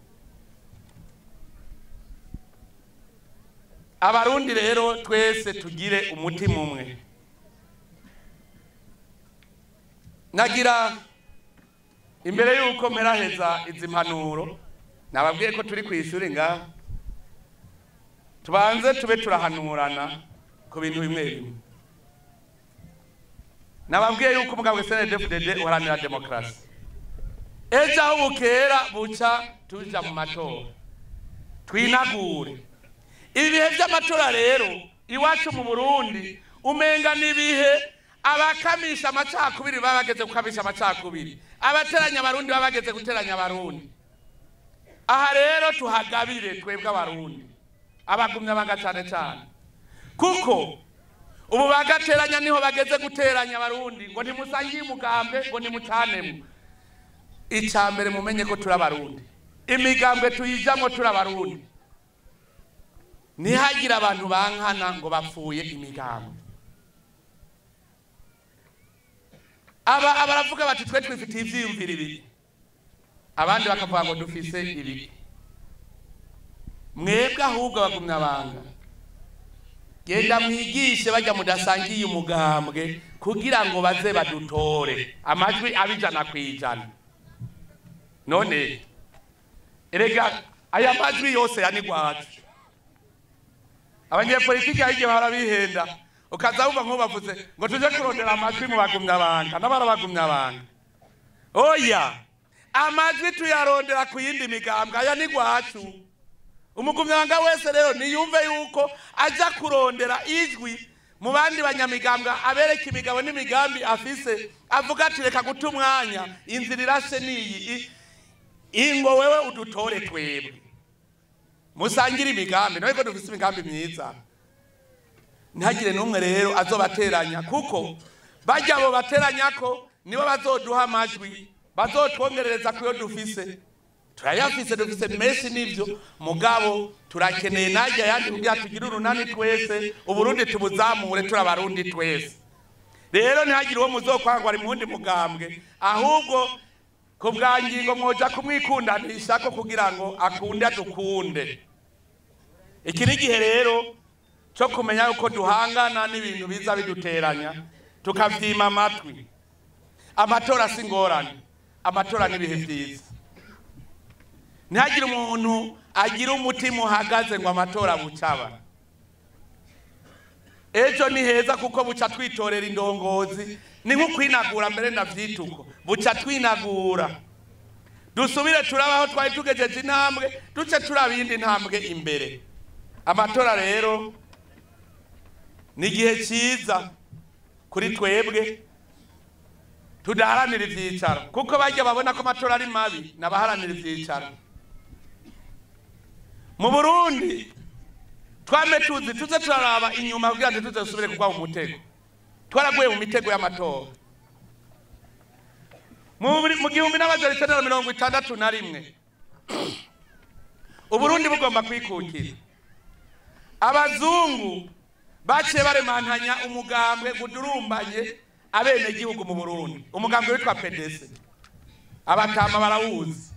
Abarundi rero twese tugire umutima umwe. Nagira imbere yuko mperaheza izi mpanuro, nababwiye ko turi kw'ishuri ngaha, tubanze tube turahanurana ku bintu bimwe bimwe. Nababwiye yuko umugabo CNDD-FDD uharanira demokarasi. Ejo aho bukera buca tuja mu matora, twinagure. Ibihe vy'amatora rero iwacu mu Burundi umenga n'ibihe abakamisha amacakubiri baba bageze gukamisha amacakubiri, abateranya abarundi baba bageze guteranya abarundi. Aha rero tuhagabire twebwe abarundi, abagumya banga cane cane, kuko ubu bagateranya niho bageze guteranya abarundi ngo ntimusangiye umugambe, ngo ntimucanemo. Icambere mumenye ko turi abarundi, imigambwe tuyijamwo turi abarundi. Ntihagira abantu bankana ngo bapfuye imigambwe. Aba abaravuga bati twe twifitiye ivyiyumviro ibiri, abandi bakavuga ngo dufise ibiki. Mwebwe ahubwo abagumya banga, genda mwigishe bajya mudasangiye umugambwe kugira ngo baze badutore amajwi ab'100%. None erega aya majwi yose yanigwacu. Abanyepolitiki ahigiye barabihenda, ukaza wumva nko bavuze ngo tuje kurondera amajwi mu bagumyabanga n'abarabagumyabanga. Oya, amajwi tuyarondera ku yindi migambwe, aya nigwacu. Umugumyabanga wese rero niyumve yuko aja kurondera ijwi mu bandi banyamigambwe, abereka imigabo n'imigambi afise, avuga ati reka guta umwanya, inzira irashe niyi, ingo wewe udutore twebwe musangire imigambi. Nawe ko dufise imigambi myiza, ntihagire n'umwe rero azobateranya, kuko bajya abo bateranya ko nibo bazoduha amajwi, bazotwongerereza kuyo dufise. Turayafise, dufise menshi nivyo, mugabo turakeneye najya yandi kugira tugire urunani twese, Uburundi tubuzamure turabarundi twese. Rero ntihagire uwo muzokwangwa ari mu wundi mugambwe, ahubwo ku bwa ngingo mwoja kumwikundanisha ko kugira ngo akunde adukunde. Iki ni igihe rero cyo kumenya yuko duhangana n'ibintu biza biduteranya, tukavyima amatwi. Amatora si ingorane, amatora ni ibihe vyiza. Ntihagire umuntu agira umutima uhagaze ngo amatora bucaba. Ejo ni heza kuko buca twitorera indongozi, ni nko kwinagura mbere ndavyituko, buca twinagura. Dusubire turabaho twari tugejeje intambwe, duce turabindi intambwe imbere. Amatora rero ni igihe cyiza kuri twebwe tudaharanira ivyicaro, kuko bajya babona ko amatora ari mabi n'abaharanira ivyicaro. Mu Burundi twame tuzi tuze turaraba inyuma kugira ngo tuzosubire kugwa mu mutego. Twaraguye mu mitego y'amatora. Mu 1961 Uburundi bugomba kwikukira. Abazungu baciye baremantanya umugambwe gudurumbanye abene gihugu mu Burundi. Umugambwe witwa PDC. Abatama barawuzi.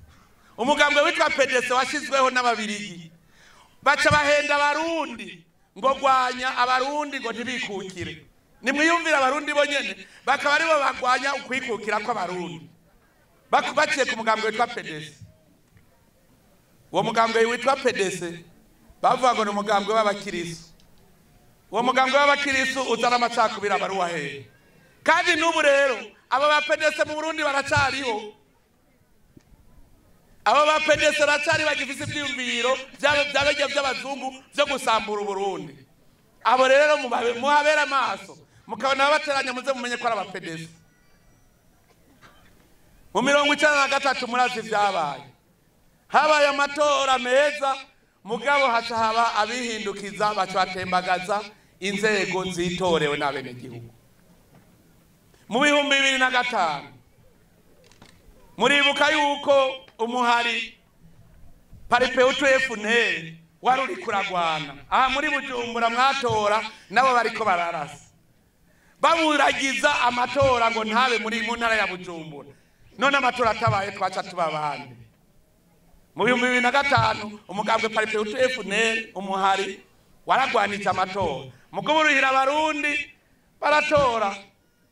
Umugambwe witwa PDC washizweho n'ababirigi. Baca bahenda abarundi ngo gwanya abarundi ngo ntibikukire. Nimwiyumvira abarundi bonyene bakaba aribo bagwanya ukwikukira kw'abarundi. Baciye ku mugambwe witwa PDC. Uwo mugambwe witwa PDC bavuga ngo ni umugambwe w'abakirisu. Uwo mugambwe w'abakirisu uzana amacakubiri abaruwa hehe. Kandi n'ubu rero abo ba PDC mu Burundi baracariho. Abo ba PDC baracari bagifise ivyiyumviro by'abajya by'abazungu byo gusambura Uburundi. Abo rero muhabera amaso, mukabona babateranya muze mumenye ko ari aba PDC. Mu 1993 murazi vyabaye. Habaye amatora meza, mugabo haca haba abihindukiza baca batembagaza inzego zitorewe n'abenegihugu. Mu 2005 muribuka yuko umuhari Paripeutu FNL wari uri kuragwana aha muri Bujumbura, mwatora nabo bariko bararasa baburagiza amatora ngo ntabe muri mu ntara ya Bujumbura. None amatora atabaye twaca tuba abandi. Mu 2005 umugambwe Paripeutu FNL umuhari waragwanije amatora, mukuburuhira abarundi baratora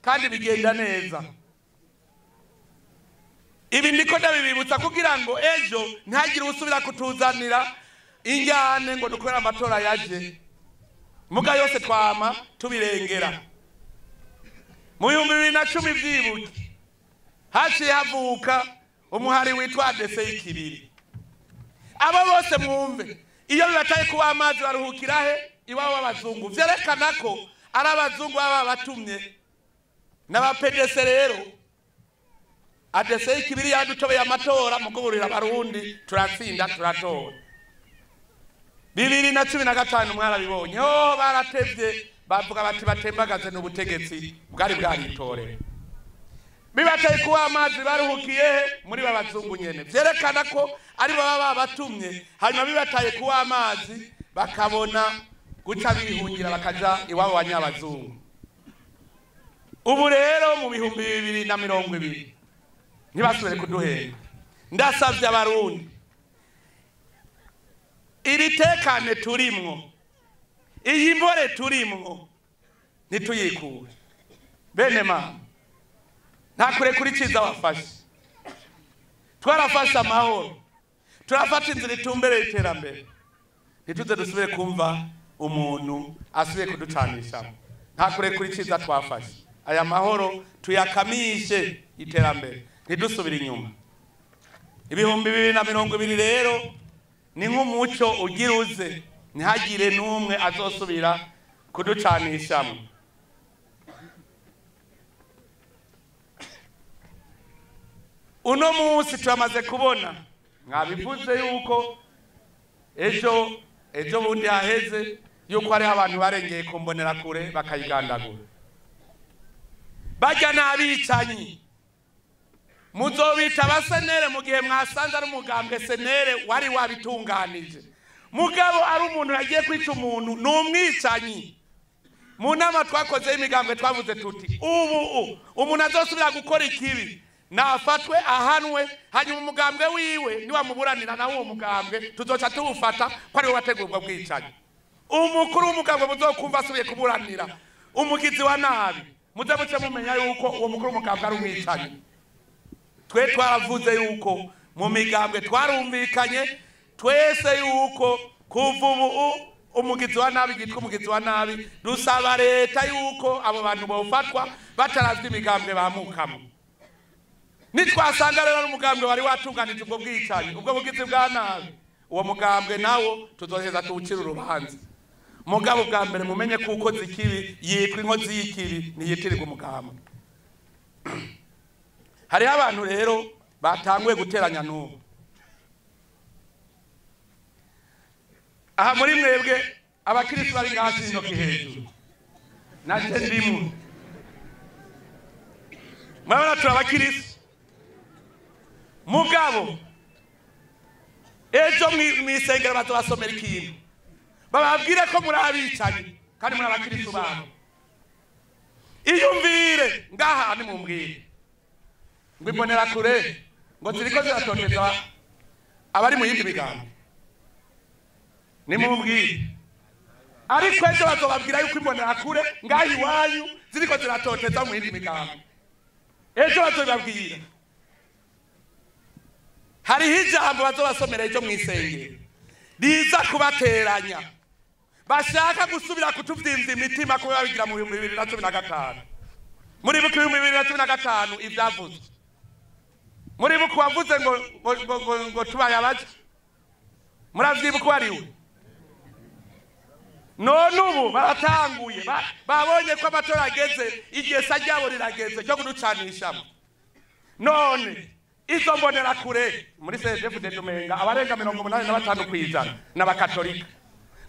kandi bigenda neza. Ibi ndiko ndabibibutsa kugira ngo ejo ntihagire usubira kutuzanira injyane ngo dukorere amatora yaje. Muga yose twama tubirengera. Mu 2010 vyibuke haciye havuka umuhari witwa ADC Ikibiri. Abo bose mwumve, iyo bibataye kuba amazi baruhukira he? Iwabo b'abazungu. Vyerekana ko ari abazungu baba batumye n'aba PDC. Rero ADC Ikibiri yadutobeye amatora mu kuburira abarundi, turatsinda turatora. 2015 mwarabibonye, ho baratevye bavuga bati batembagaze n'ubutegetsi bwari bwaritorera. Bibateye kuba amazi baruhukiye he? Muri babazungu nyene. Vyerekana ko ari baba babatumye, hanyuma bibataye kuba amazi bakabona guca bihungira bakaja iwabo banyabazungu. Ubu rero mu 2020 ntibasubire kuduhenda. Ndasavye abarundi, iri tekane turimwo, iyi mbore turimwo ntituyikure. Bene mama, nta kure kuri ciza wafashe. Twarafashe amahoro, turafata inzira itumbereye iterambere. Ntituze dusubire kumva umuntu asubiye kuducanishamo. Nta kurekura iciza twafashe. Aya mahoro tuyakamishe iterambere, ntidusubire inyuma. 2020 rero ni nk'umuco ugira uze, ntihagire n'umwe azosubira kuducanishamo. Uno munsi turamaze kubona, mwabivuze yuko ejo bundi haheze yuko hariho abantu barengeye ku mbonerakure bakayigandagura. Bajya n'abicanyi, muzobita abasenere mu gihe mwasanze ari umugambwe senere wari wabitunganije. Mugabo ari umuntu yagiye kwica umuntu, ni umwicanyi. Mu nama twakoze y'imigambwe twavuze tuti ubu umuntu azosubira gukora ikibi nafatwe ahanwe, hanyuma umugambwe wiwe niwamuburanira nawe uwo mugambwe tuzoca tuwufata ko ariwe wateguye ubwo bwicanyi. Umukuru w'umugambwe muzokumva asubiye kuburanira umugizi wa nabi, muze muce mumenya yuko uwo mukuru w'umugambwe ari umwicanyi. Twe twaravuze yuko mu migambwe twarumvikanye twese yuko kuva ubu umugizi wa nabi yitwa umugizi wa nabi, dusaba leta yuko abo bantu bofatwa batarazwi imigambwe bamukamo. Nitwasanga rero umugambwe wari watunganije ubwo bwicanyi, ubwo bugizi bwa nabi, uwo mugambwe nawo tuzoheza tuwucira urubanza. Mugabo bwa mbere mumenye kuko zikibi yitwa inkozi y'ikibi niyitirirwa umugambwe. Hariho abantu rero batanguye guteranya n'ubu. Aha muri mwebwe abakristo bari ngaha intoki hejuru, naje ndimwe. Murabona turi abakristo. Mugabo ejo mw'isengero bazobasomera ikintu bababwire ko muri abicanyi kandi muri abakristo babo. Iyumvire ngaha nimumbwire ngo imbonerakure ngo ziriko ziratoteza abari mu yindi migambi, nimumbwire. Ariko ejo bazobabwira yuko imbonerakure ngaha iwanyu ziriko ziratoteza mu yindi migambi, ejo bazobabwira. Hariho ijambo bazobasomera ejo mw'isengero riza kubateranya, bashaka gusubira kutuvyimvya imitima kuba babigira mu 2015. Muribuka 2015 ivyavuzwe. Muribuka wavuze ngo ngo tubaye abaje. Muravyibuka wariwe. None ubu baratanguye, babonye ko amatora ageze, igihe ryabo rirageze cyo kuducanishamo. None izo mbonerakure muri CDF umenga abarenga 85% n'abakatolika.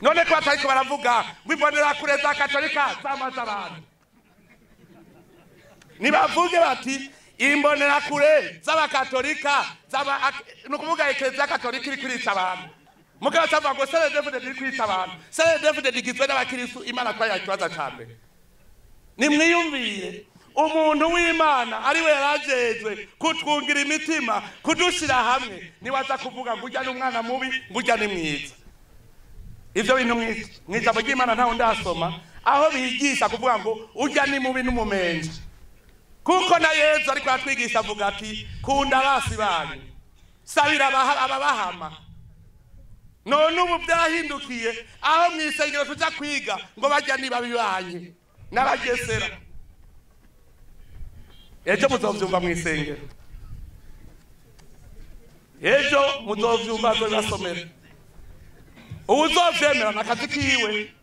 None ko batariko baravuga ngo imbonerakure za katolika zamaze abantu, nibavuge bati imbonerakure z'abakatolika z'aba, ni ukuvuga eklezia katolika iri kwica abantu. Mugabo bavuga ngo CDF iri kwica abantu, CDF igizwe n'abakristo. Imana kwa yakibaza ca mbere. Nimwiyumvire umuntu w'Imana ari we yarajejwe kutwungira imitima, kudushira hamwe, niwaza kuvuga ngo urya n'umwana mubi, ngo urya ni mwiza. Ivyo bintu mw'ijambo ry'Imana ntaho ndasoma aho bigisha kuvuga ngo urya ni mubi n'umumenje. Kuko na Yezu ariko aratwigisha avuga ati kunda abasi banyu, sabira ababahama. None ubu byahindukiye aho mw'isengero tuja kwiga ngo barya ni babi banyu n'abagesera. Ejo muzovyumva mw'isengero, ejo muzovyumva azobasomera. Uwuzovyemera nakazi kiwe,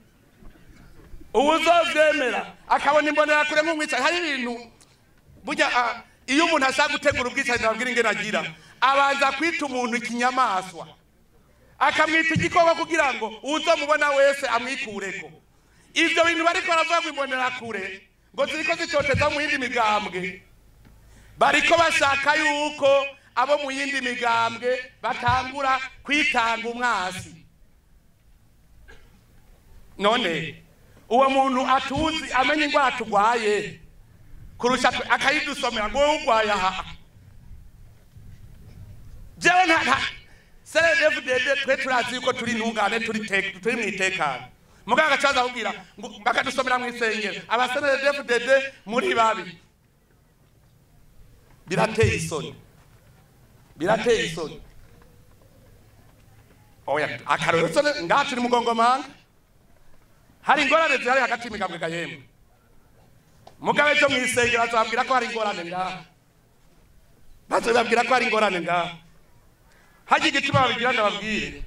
uwuzovyemera akabona imbonerakure nk'umwicanyi. Hari ibintu burya iyo umuntu ashaka gutegura ubwicanyi ababwira ingene agira, abanza kwita umuntu ikinyamaswa, akamwita igikoko kugira ngo uwuzomubona wese amwikureko. Ivyo bintu bariko baravuga ngo imbonerakure ngo ziriko zitoteza mu yindi migambwe, bariko bashaka yuko abo mu yindi migambwe batangura kwitanga umwasi. None uwo muntu atuzi amenye ingwara tugwaye kurusha akayidusomera ngo wowe ugwaye aha. Jewe nta CDF twe turazi yuko turi intungane, turi mw'itekano. Muganga acaza akubwira ngo bakadusomera mw'isengero aba CDF muri babi. Birateye isoni. Birateye isoni. Oya, akarorero sone ngaha turi Mugongomanga. Hari ingorane zihari hagati y'imigambwe gahembwe. Mugabe cyo mwisengera azababwira ko hari ingorane ngaha. Bazobabwira ko hari ingorane ngaha. Haje igituma babigira ndababwire.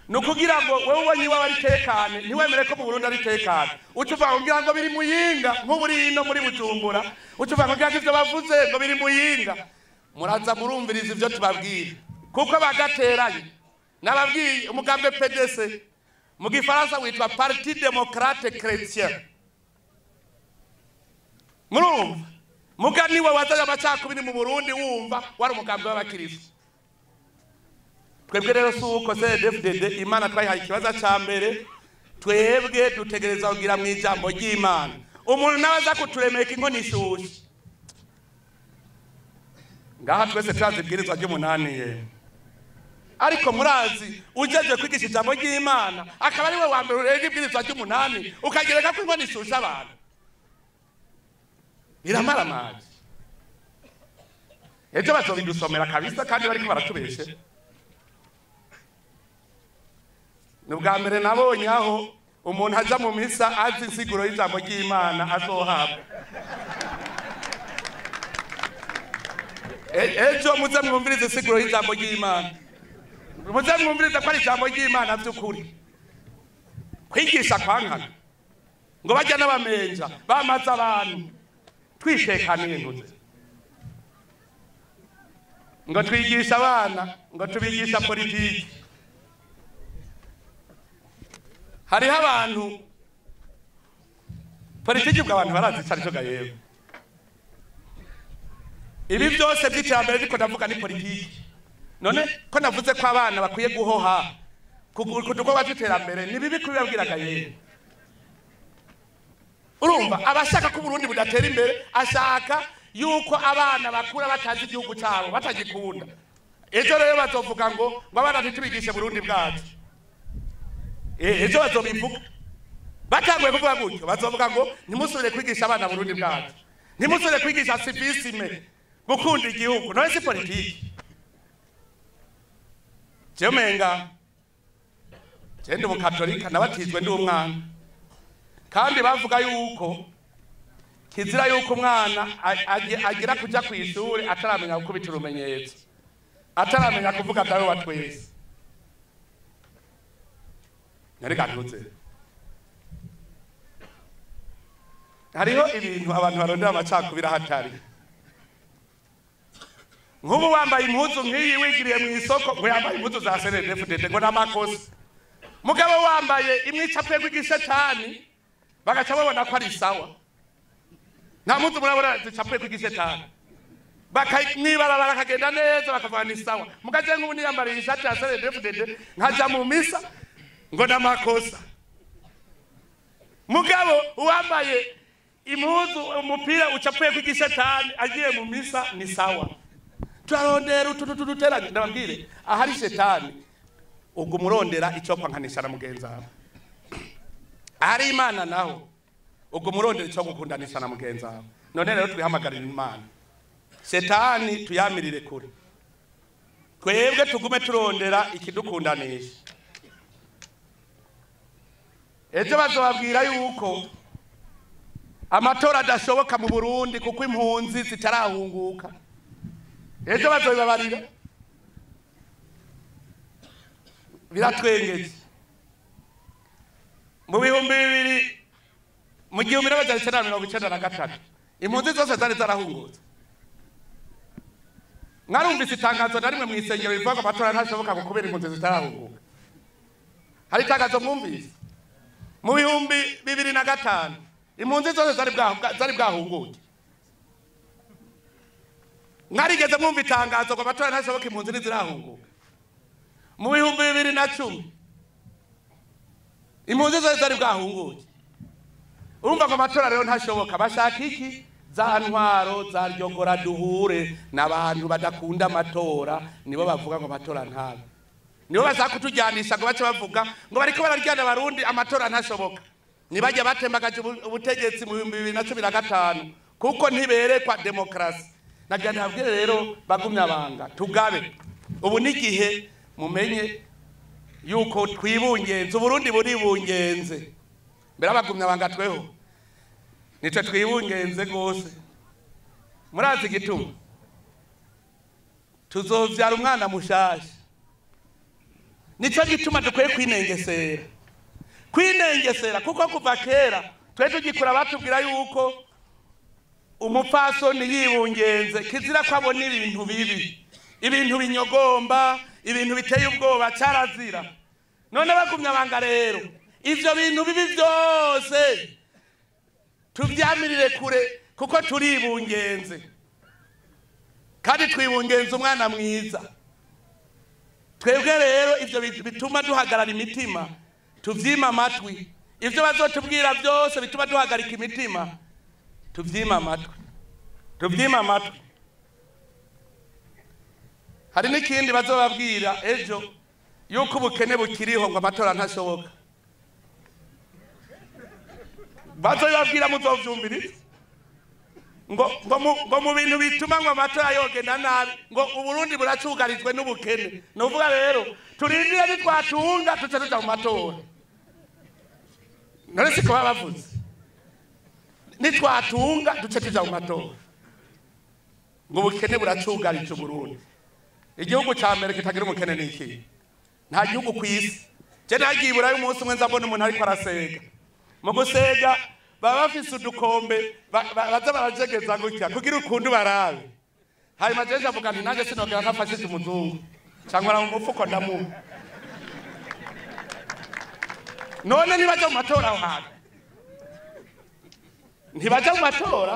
Nukugira ngo wewe ubonye iwawe ari tekane, ntiwemere ko mu Burundi ari tekane. Ucuva kugira ngo biri Muyinga, nk'uburi ino muri Bujumbura. Ucuva kugira ngo ivyo bavuze ngo biri Muyinga. Muraza murumviriza ivyo tubabwira. Kuko bagateranye. Nababwiye umugambwe PDC mu gifaransa witwa Parti Démocrate Chrétien. Murumva? Mugani we wazanye amacakubiri mu Burundi wumva wari umugambwe w'abakristo. Twebwe rero si uko CNDD-FDD Imana twayihaye ikibazo ca mbere, twebwe dutegereza kugira mu ijambo ry'Imana. Umuntu nawe aza kuturemeka inkono ishushe. Ngaha twese turazi ibwirizwa ry'umunani ye. Ariko murazi ujeje kwigisha ijambo ry'Imana akaba ari we wa mbere urenga ibwirizwa ry'umunani ukagereka ko inkono ishushe abantu. Biramaramaje. Ejo bazobidusomera kabisa kandi bariko baratubeshe. Ni ubwa mbere nabonye aho umuntu aja mu misa azi insiguro y'ijambo ry'Imana azohabwa. Ejo muze mwumvirize insiguro y'ijambo ry'Imana. Muze mwumvirize ko ari ijambo ry'Imana vy'ukuri. Kwigisha kwankana ngo bajya n'abamenja bamaze abantu twitekaniye ntuze. Ngo twigisha abana, ngo tubigisha politiki. Hariho abantu politiki ubwo abantu barazi ico arico gahembwe. Ibi byose by'iterambere ariko ndavuga ni politiki. None ko navuze ko abana bakwiye guhoha ku dukorwa tw'iterambere ni bibi kubibabwira gahembwe. Urumva abashaka ko Burundi budatera imbere ashaka yuko abana bakura batazi igihugu cyabo batagikunda. Ejo rero bazovuga ngo abana ntitubigishe Burundi bwacu. Ejo bazobivuga. Batanguye kuvuga gutyo bazovuga ngo ntimusubire kwigisha abana Burundi bwacu. Ntimusubire kwigisha civisme gukunda igihugu. None si politiki. Je menga je ndi umukatolika nabatizwe ndi umwana. Kandi bavuga yuko kizira yuko umwana agira kuja kw'ishuri ataramenya gukubita urumenyetso. Ataramenya kuvuga dawe wa twese. Nareka ntuze. Hariho ibintu abantu barondera amacakubiri ahatari. Nk'ubu wambaye impuzu nk'iyi wigiriye mu isoko ngo yambaye impuzu za CNDD-FDD ngo n'amakosa. Mugabo wambaye imwe icapwe rw'igishetani bagaca babona ko ari sawa. Nta mpuzu murabona zicapwe rw'igishetani. Bakamwibarabara akagenda neza bakavuga ni sawa. Mugaje nk'ubu niyambariye ishati ya CNDD-FDD nkaja mu misa ngo n'amakosa. Mugabo uwambaye impuzu umupira ucapwe rw'igishetani agiye mu misa ni sawa. Turarondera ututututeranye ndababwire ahari shetani ubwo murondera icyo kwankanisha na mugenzi wawe. Ahari Imana naho ubwo murondera icyo gukundanisha na mugenzi wawe. None rero twihamagarira Imana. Shetani tuyamirire kure. Twebwe tugume turondera ikidukundanisha. Ejo bazobabwira yuko amatora adashoboka mu Burundi kuko impunzi zitarahunguka. Ejo bazobibabarira. Biratwengeje. Mu 1993 impunzi zose zari zarahungutse. Mwarumvise itangazo na rimwe mu isengero rivuga ko amatora ntashoboka kubera impunzi zitarahunguka. Hari itangazo mwumvise? Mu 2005 impunzi zose zari bwahunguke. Mwarigeze mwumva itangazo ko amatora ntashoboka impunzi ntizirahunguka. Mu 2010 impunzi zose zari bwahunguke. Urumva ko amatora rero ntashoboka bashaka iki? Za ntwaro za ryogora duhure n'abantu badakunda amatora nibo bavuga ngo amatora ntabe. Nibo bashaka kutujyanisha ngo bace bavuga ngo bariko bararyana abarundi amatora ntashoboka. Nibajya batembagaje ubutegetsi mu 2015 kuko ntiberekwa demokrasi. Nagira nabwire rero bagumya banga tugabe. Ubu n'igihe mumenye yuko twibungenze, Uburundi buribungenze. Mbere abagumya bangatweho nitwe twibungenze gose. Murazi igituma tuzovyara umwana mushasha. Nico gituma dukwiye kwinengesera, kwinengesera, kuko kuva kera twe tugikura batubwira yuko umupfasoni yibungenze kizira ko abona ibintu bibi, ibintu binyogomba, ibintu biteye ubwoba, carazira. None bagumya banga rero ivyo bintu bibi vyose tuvyamirire kure, kuko turibungenze kandi twibungenze umwana mwiza. Twebwe rero ivyo bituma duhagarara imitima, tuvyima amatwi. Ivyo bazotubwira byose bituma duhagarika imitima, tuvyima amatwi, tuvyima amatwi. Hari n'ikindi bazobabwira ejo, yuko ubukene bukiriho ngo amatora ntashoboka. Bazobabwira muzovyumviriza ngo mu bintu bituma ngo amatora yogenda nabi, ngo Uburundi buracugarijwe n'ubukene. Nuvuga rero turindire nitwatunga tuce tuja mu matora. None siko babavuze, nitwatunga duce tuja mu matora, ngo ubukene buracugarije Uburundi. Igihugu ca mbere kitagira umukene ni iki? Nta gihugu ku isi. Je nagiye iburayo umunsi umwe nza mbona umuntu ariko arasega. Mu gusega baba bafise udukombe baza barajegeza gutya kugira ukuntu barabe. Hanyuma jeje avuga nti nanjye sinogera ntafashije umuzungu, cyangwa mu mufuko ndamuha. None ntibaja mu matora aho hantu, ntibaja mu matora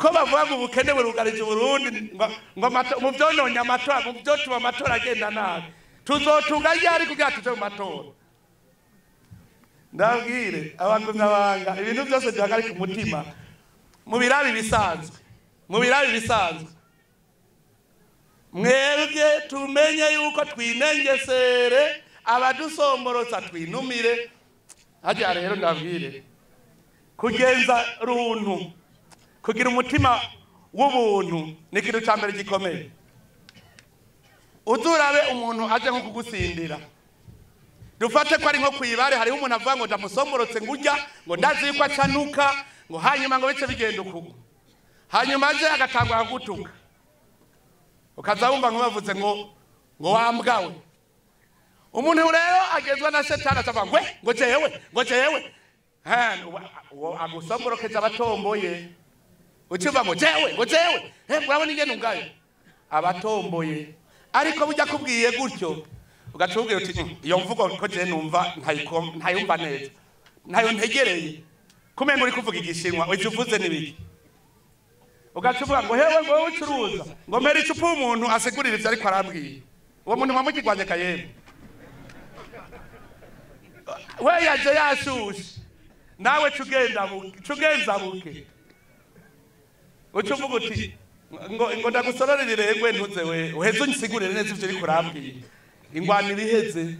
ko bavuga ngo ubukene burugarije Uburundi, ngo mu vyononye amatora, mu vyotuma amatora agenda nabi. Tuzotunga ryari kugira tuje mu matora? Ndabwire abagumya banga ibintu byose byagarika umutima mu birabi bisanzwe, mu birabi bisanzwe. Mwebwe tumenye yuko twinengesere, abadusomborotsa twinumire. Hajya rero ndabwire, kugenza runtu, kugira umutima w'ubuntu ni ikintu ca mbere gikomeye. Uzurabe umuntu aje nko kugusindira, dufate ko ari nko kwibare, hariho umuntu avuga ngo ndamusomborotse ngurya, ngo ndazi yuko acanuka, ngo hanyuma ngo bice bigenda ukuko, hanyuma aje agatangura kugutuka, ukaza wumva nko bavuze ngo wambwawe. Umuntu rero agezwa na shetani atavuga ngo ngo jewe, ngo jewe, agusomborokeje abatomboye, uciva ngo jewe, ngo jewe, murabona ingene ungayo abatomboye. Ariko burya kubwiye gutyo ugacubwira uti iyo mvugo ko je numva ntayumva neza, ntayo ntegereye, kumenga uri kuvuga igishinwa, ivyo uvuze nibiki? Ugacuvuga ngo hewe, ngo wewe ucuruza, ngo mpera icupa umuntu asigurira ivyo ariko arambwiye. Uwo muntu mwamukigwanye kayemwe, we yaje yashushe, nawe cugenza buke, ucuvuga uti ngo ndagusororere irengwe ntuze we, uheze unsigurire neza ivyo uriko urambwira, ingwano ibiheze.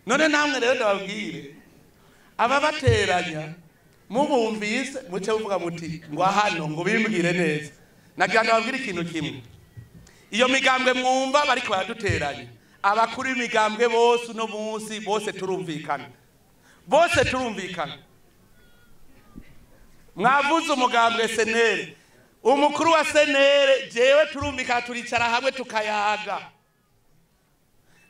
None namwe rero ndababwire, ababateranya mubumvise muce muvuga muti ngo hano ngo bimbwire neza. Nagira ndababwire ikintu kimwe, iyo migambwe mwumva bariko baraduteranya, abakuru b'imigambwe bose uno munsi bose turumvikana, bose turumvikana. Mwavuze umugambwe senere, umukuru wa senere jewe turumvikana, turicara hamwe tukayaga.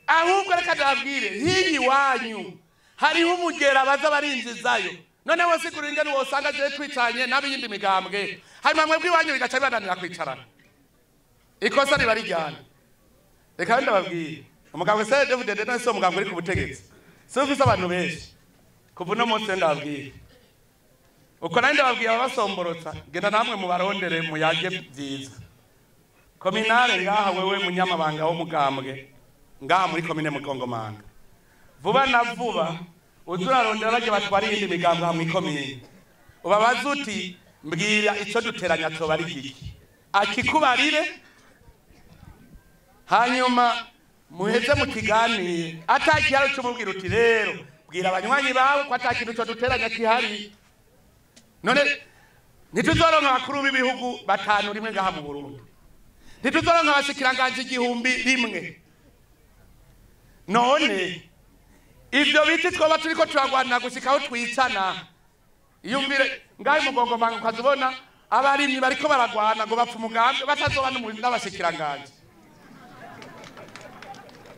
Ahubwo reka ndababwire, hiyi wanyu hariho umugera baza barinjizayo. None wose sigura ingene wosanga jewe twicanye n'abiyindi migambwe, hanyuma mwebwe iwanyu bigaca bibananira kwicarana, ikosa riba rijyana. Reka ndababwire, umugambwe CNDD-FDD none si umugambwe uri ku butegetsi, si ufise abantu benshi. Kuva uno munsi ndababwire, uko nari ndababwiye ababasomborotsa, genda namwe mubarondere muyage vyiza. Kominare ngaha, wewe munyamabanga w'umugambwe ngaha muri komine Mugongomanga, vuba na vuba uzurarondera baje batwara iyindi migambwe aha mw'ikomine, ubabaze uti mbwira ico duteranya coba ari giki, akikubarire, hanyuma muheze mukiganire. Atakihari ucumubwira uti rero bwira abanywanyi bawe ko atakintu co duteranya kihari. None ntituzoronka abakuru b'ibihugu batanu rimwe ngaha mu Burundi, Ntituzoronka abashikiranganji 1000 rimwe. None ivyo biti twoba turiko turagwana gushika aho twicana. Iyumvire ngaho Mugongo Mangu ukazibona abarimyi bariko baragwana ngo bapfa umugambi batazoba n'abashikiranganji.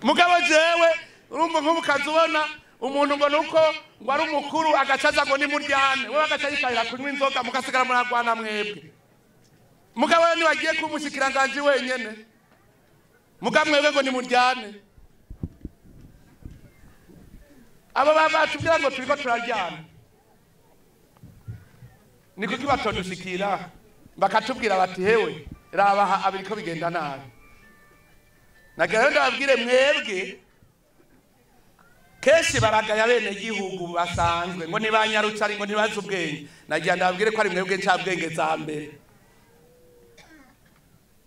Mugabo jewe urumva nk'ubu ukazibona umuntu ngo nuko ngo ari umukuru agacaza ngo ni muryane, wewe agaca yikarira kunywa inzoga mugasigara muragwana mwebwe. Mugabo we niwagiye kuba umushikiranganji wenyene, mugabo mwebwe ngo ni muryane. Abo batubwira ngo turiko turaryana, ni kuki batodushikira bakatubwira bati hewe raba abiriko bigenda nabi. Nagira rero ndababwire mwebwe, kenshi baragaya bene gihugu basanzwe ngo nibanyarucari ngo ntibazi ubwenge. Nagira ndababwire ko ari mwebwe ncabwenge za mbere.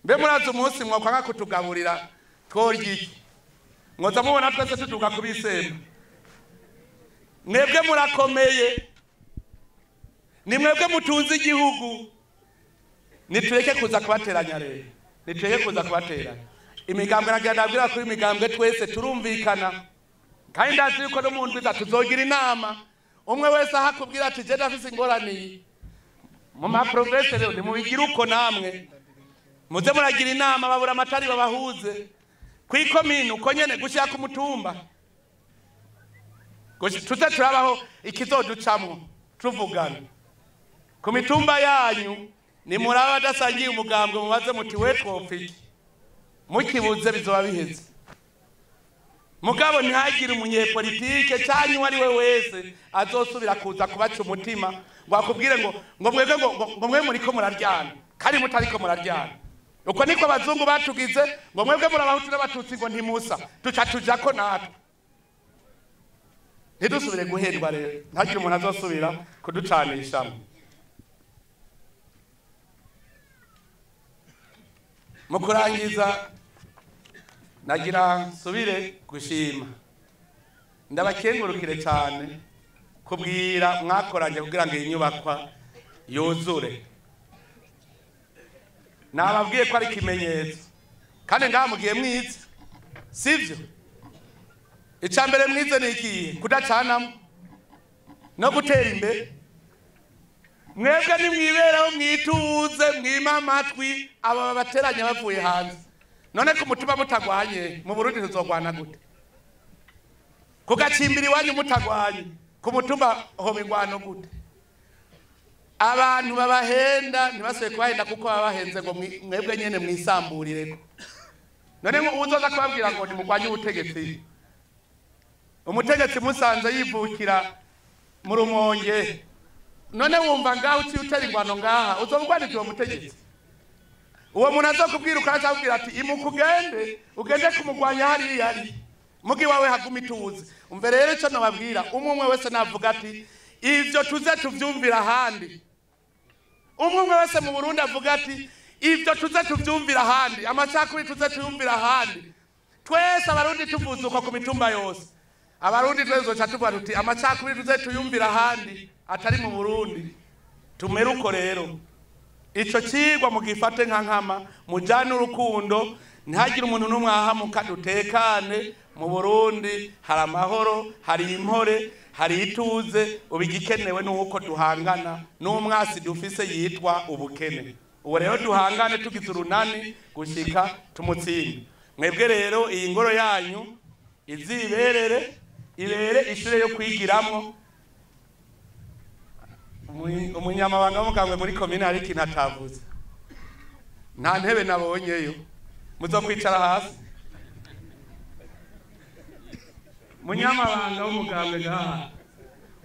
Mbe murazi umunsi mwokwanga kutugaburira tworya iki? Mwoza mubona twese tuduga kubisemba. Mwebwe murakomeye, ni mwebwe mutunze igihugu. Nitureke kuza kubateranya rero, nitureke kuza kubateranya. Imigambwe nagira ndabwira kuri imigambwe twese turumvikana, kandi ndazi yuko no mu ndwi tuzogira inama. Umwe wese ahakubwira ati je ndafise ingorane mu ma province, rero nimubigire uko namwe muze muragira inama, babura amatari babahuze kwikomine uko nyene gushika ku mutumba. Tuze turabaho ikizoducamwo tuvugana ku mitumba yanyu. Nimuraba adasangiye umugambwe mubaze muti we twopfa iki, mukibuze bizoba biheze. Mugabo ntihagire umunyepolitike canke uwo ari we wese azosubira kuza kubaca umutima ngo akubwire ngo mwebwe ngo mwe muriko muraryana kandi mutariko muraryana. Uko niko abazungu batugize ngo mwebwe murabahutu n'abatutsi ngo ntimusa, tuca tujako natwe. Ntidusubire guhendwa rero, ntihagire umuntu azosubira kuducanishamo. Mu kurangiza nagira nsubire gushima, ndabakengurukire cyane kubwira mwakoranye kugira ngo iyi nyubakwa yuzure. Nababwiye ko ari ikimenyetso, kandi ngaha mugiye mwize, sivyo? Icya mbere mwize ni ikihe? Kudacanamo no gutera imbere. Mwebwe nimwiberaho mwituze, mwima amatwi aba babateranya bavuye hanze. None ku mutima mutagwanye mu Burundi tuzogwana gute? Kugacimbira iwanyu mutagwanye ku mutumba hoba ingwano gute? Abantu babahenda ntibasubiye kubahenda kuko babahenze ngo mwebwe nyene mwisamburireko. None uzoza kubabwira ngo nimugwanye ubutegetsi, umutegetsi musanze yivukira mu Rumonge, none wumva ngaho uciye utera ingwano ngaha uzobugwanije uwo mutegetsi? Uwo muntu azokubwira ukazabwira ati imuka ugende, ugende kumugwanya hariya ari mugi wawe haguma ituze. Umve rero ico nababwira, umwe umwe wese navuga ati ivyo tuze tuvyumvira ahandi. Umwe umwe wese mu Burundi avuga ati ivyo tuze tuvyumvira ahandi, amacakubiri tuze tuyumvira ahandi. Twese abarundi tuvuze uko ku mitumba yose, abarundi twese tuzoca tuvuga tuti amacakubiri tuze tuyumvira ahandi atari mu Burundi. Tumere uko rero. Ico cigwa mugifate nka nkama, mujane urukundo, ntihagire umuntu n'umwe ahamuka, dutekane mu Burundi. Hari amahoro, hari impore, hari ituze. Ubu igikenewe nuko duhangana n'umwasi dufise yitwa ubukene. Ubu rero duhangane tugize urunani gushika tumutsinde. Mwebwe rero iyi ngoro yanyu iziberere, ibere ishure yo kwigiramwo. Umunyamabanga w'umugambwe muri komine hari ikintu atavuze, nta ntebe nabonyeyo, muzokwicara hasi. Munyamabanga w'umugambwe ngaha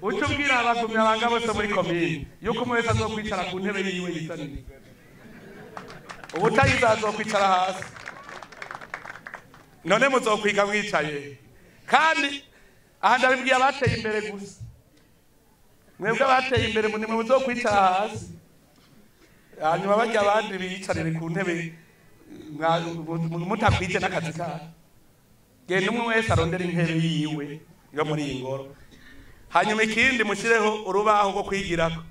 uca ubwira abagumyabanga bose muri komine yuko umwe wese azokwicara ku ntebe yiwe yizaniye, ubutayiza azokwicara hasi. None muzokwiga mwicaye, kandi aha ndabibwiye abateye imbere gusa. Mwebwe abateye imbere nimwe muzokwicara hasi, hanyuma barya abandi biyicarire ku ntebe mutakwije n'akazi kanyu. Genda umwe wese arondera intebe yiwe yo muri iyi ngoro. Hanyuma ikindi mushireho urubaho rwo kwigirako.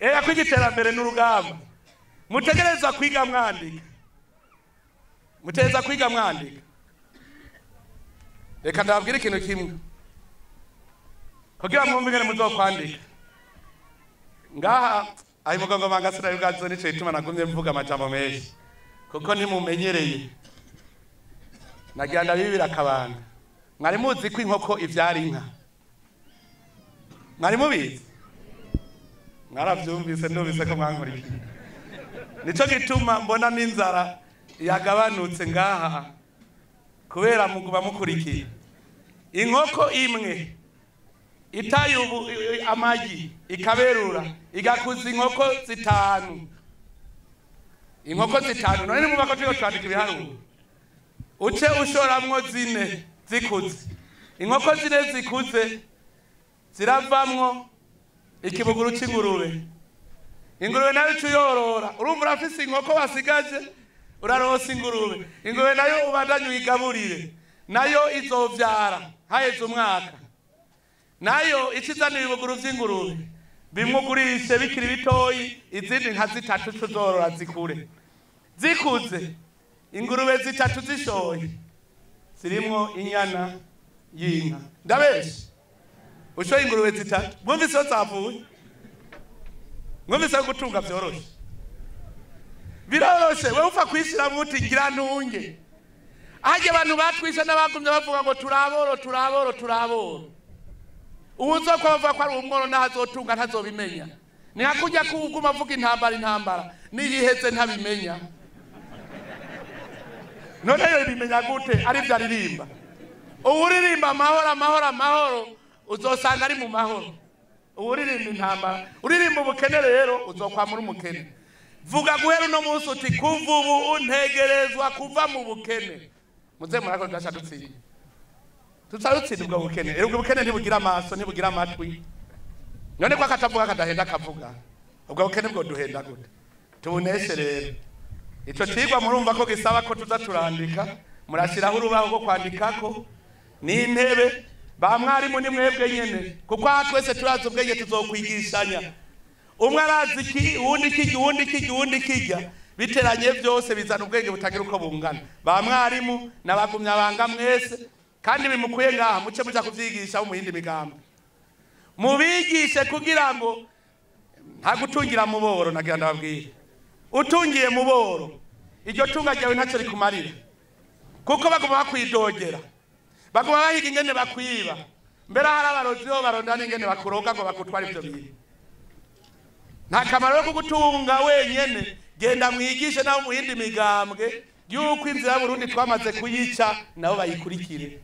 Era kwiga iterambere n'urugamba, mutegereza kwiga mwandika. Muteza kwiga mwandika. Reka ndababwire ikintu kimwe kugira mwumve ingene muzokwandika. Ngaha ayi mugongo manga sinabibwazo, nico gituma nagumye mvuga amajambo menshi kuko ntimumenyereye. Nagira ndabibira akabanga. Mwari muzi ko inkoko ivyara inka? Mwari mubizi? Mwaravyumvise, ndumvise ko mwankurikiye. Nico gituma mbona n'inzara yagabanutse ngaha, kubera muguma mukurikiye. Inkoko imwe itaye ubu amagi ikaberura igakuza inkoko 5, inkoko 5. None nimumva ko turiko twandika ibiharuro, uce ushoramwo 4 zikuze. Inkoko 4 zikuze ziravamwo ikibuguru c'ingurube. Ingurube nayo ica uyorora. Urumva urafise inkoko wasigaje, uraronsa ingurube. Ingurube nayo ubandanye uyigaburire, nayo izovyara haheze umwaka, nayo ica izana ibibuguru vy'ingurube. Bimwe ugurishe bikiri bitoyi, izindi nka 3 uca uzorora zikure. Zikuze, ingurube 3 zishoye zirimwo inyana y'inka. Ndabeshe? Ushoye ingurube 3, mwumvise ko zapfuye? Mwumvise ko gutunga vyoroshe? Biroroshe. Wewe upfa kwishiramwo uti ngira ntunge. Harya abantu batwishe n'abagumye bavuga ngo turaboro, turaboro, turaboro. Uwuzokwa bavuga ko ari umworo naho azotunga ntazobimenya. Ni nka kurya kuguma avuga intambara, intambara niyiheze ntabimenya. None yo bimenya gute ari vyo aririmba? Uwuririmba amahoro, amahoro, amahoro, uzosanga ari mu mahoro. Uwuririmba intambara, uririmba ubukene rero uzokwamura umukene. Vuga guhera uno munsi uti kuva ubu untegerezwa kuva mu bukene. Muze murako tudasha dutsinda. Tutsa dutsinda ubwo bukene. Rero ubwo bukene ntibugira amaso, ntibugira amatwi. None ko akatavuga kadahenda akavuga, ubwo bukene bwo duhenda gute? Tubuneshe rero. Ico cigwa murumva ko gisaba ko tuza turandika. Murashiraho urubaho rwo kwandikako n'intebe. Ba mwarimu ni mwebwe nyene, kuko aha twese turazi ubwenge, tuzokwigishanya. Umwe arazi iki, uwundi kijya, uwundi kijya, uwundi kijya, biteranye byose bizana ubwenge butagira uko bungana. Ba mwarimu n'abagumya banga mwese, kandi bimukuye ngaha muce muja kuvyigisha mu yindi migambi, mubigishe kugira ngo nta gutungira mu boro. Nagira ndababwire, utungiye mu boro iryo tunga ryawe ntacyo rikumarira, kuko baguma bakwidogera, baguma bahiga ingene bakwiba. Mbere hari abarozi bo baronda n'ingene bakuroga ngo bakutware ivyo bintu. Nta kamaro ko kugutunga wenyene. Genda mwigishe nabo mu yindi migambwe yuko inzira y'Uburundi twamaze kuyica, nabo bayikurikire.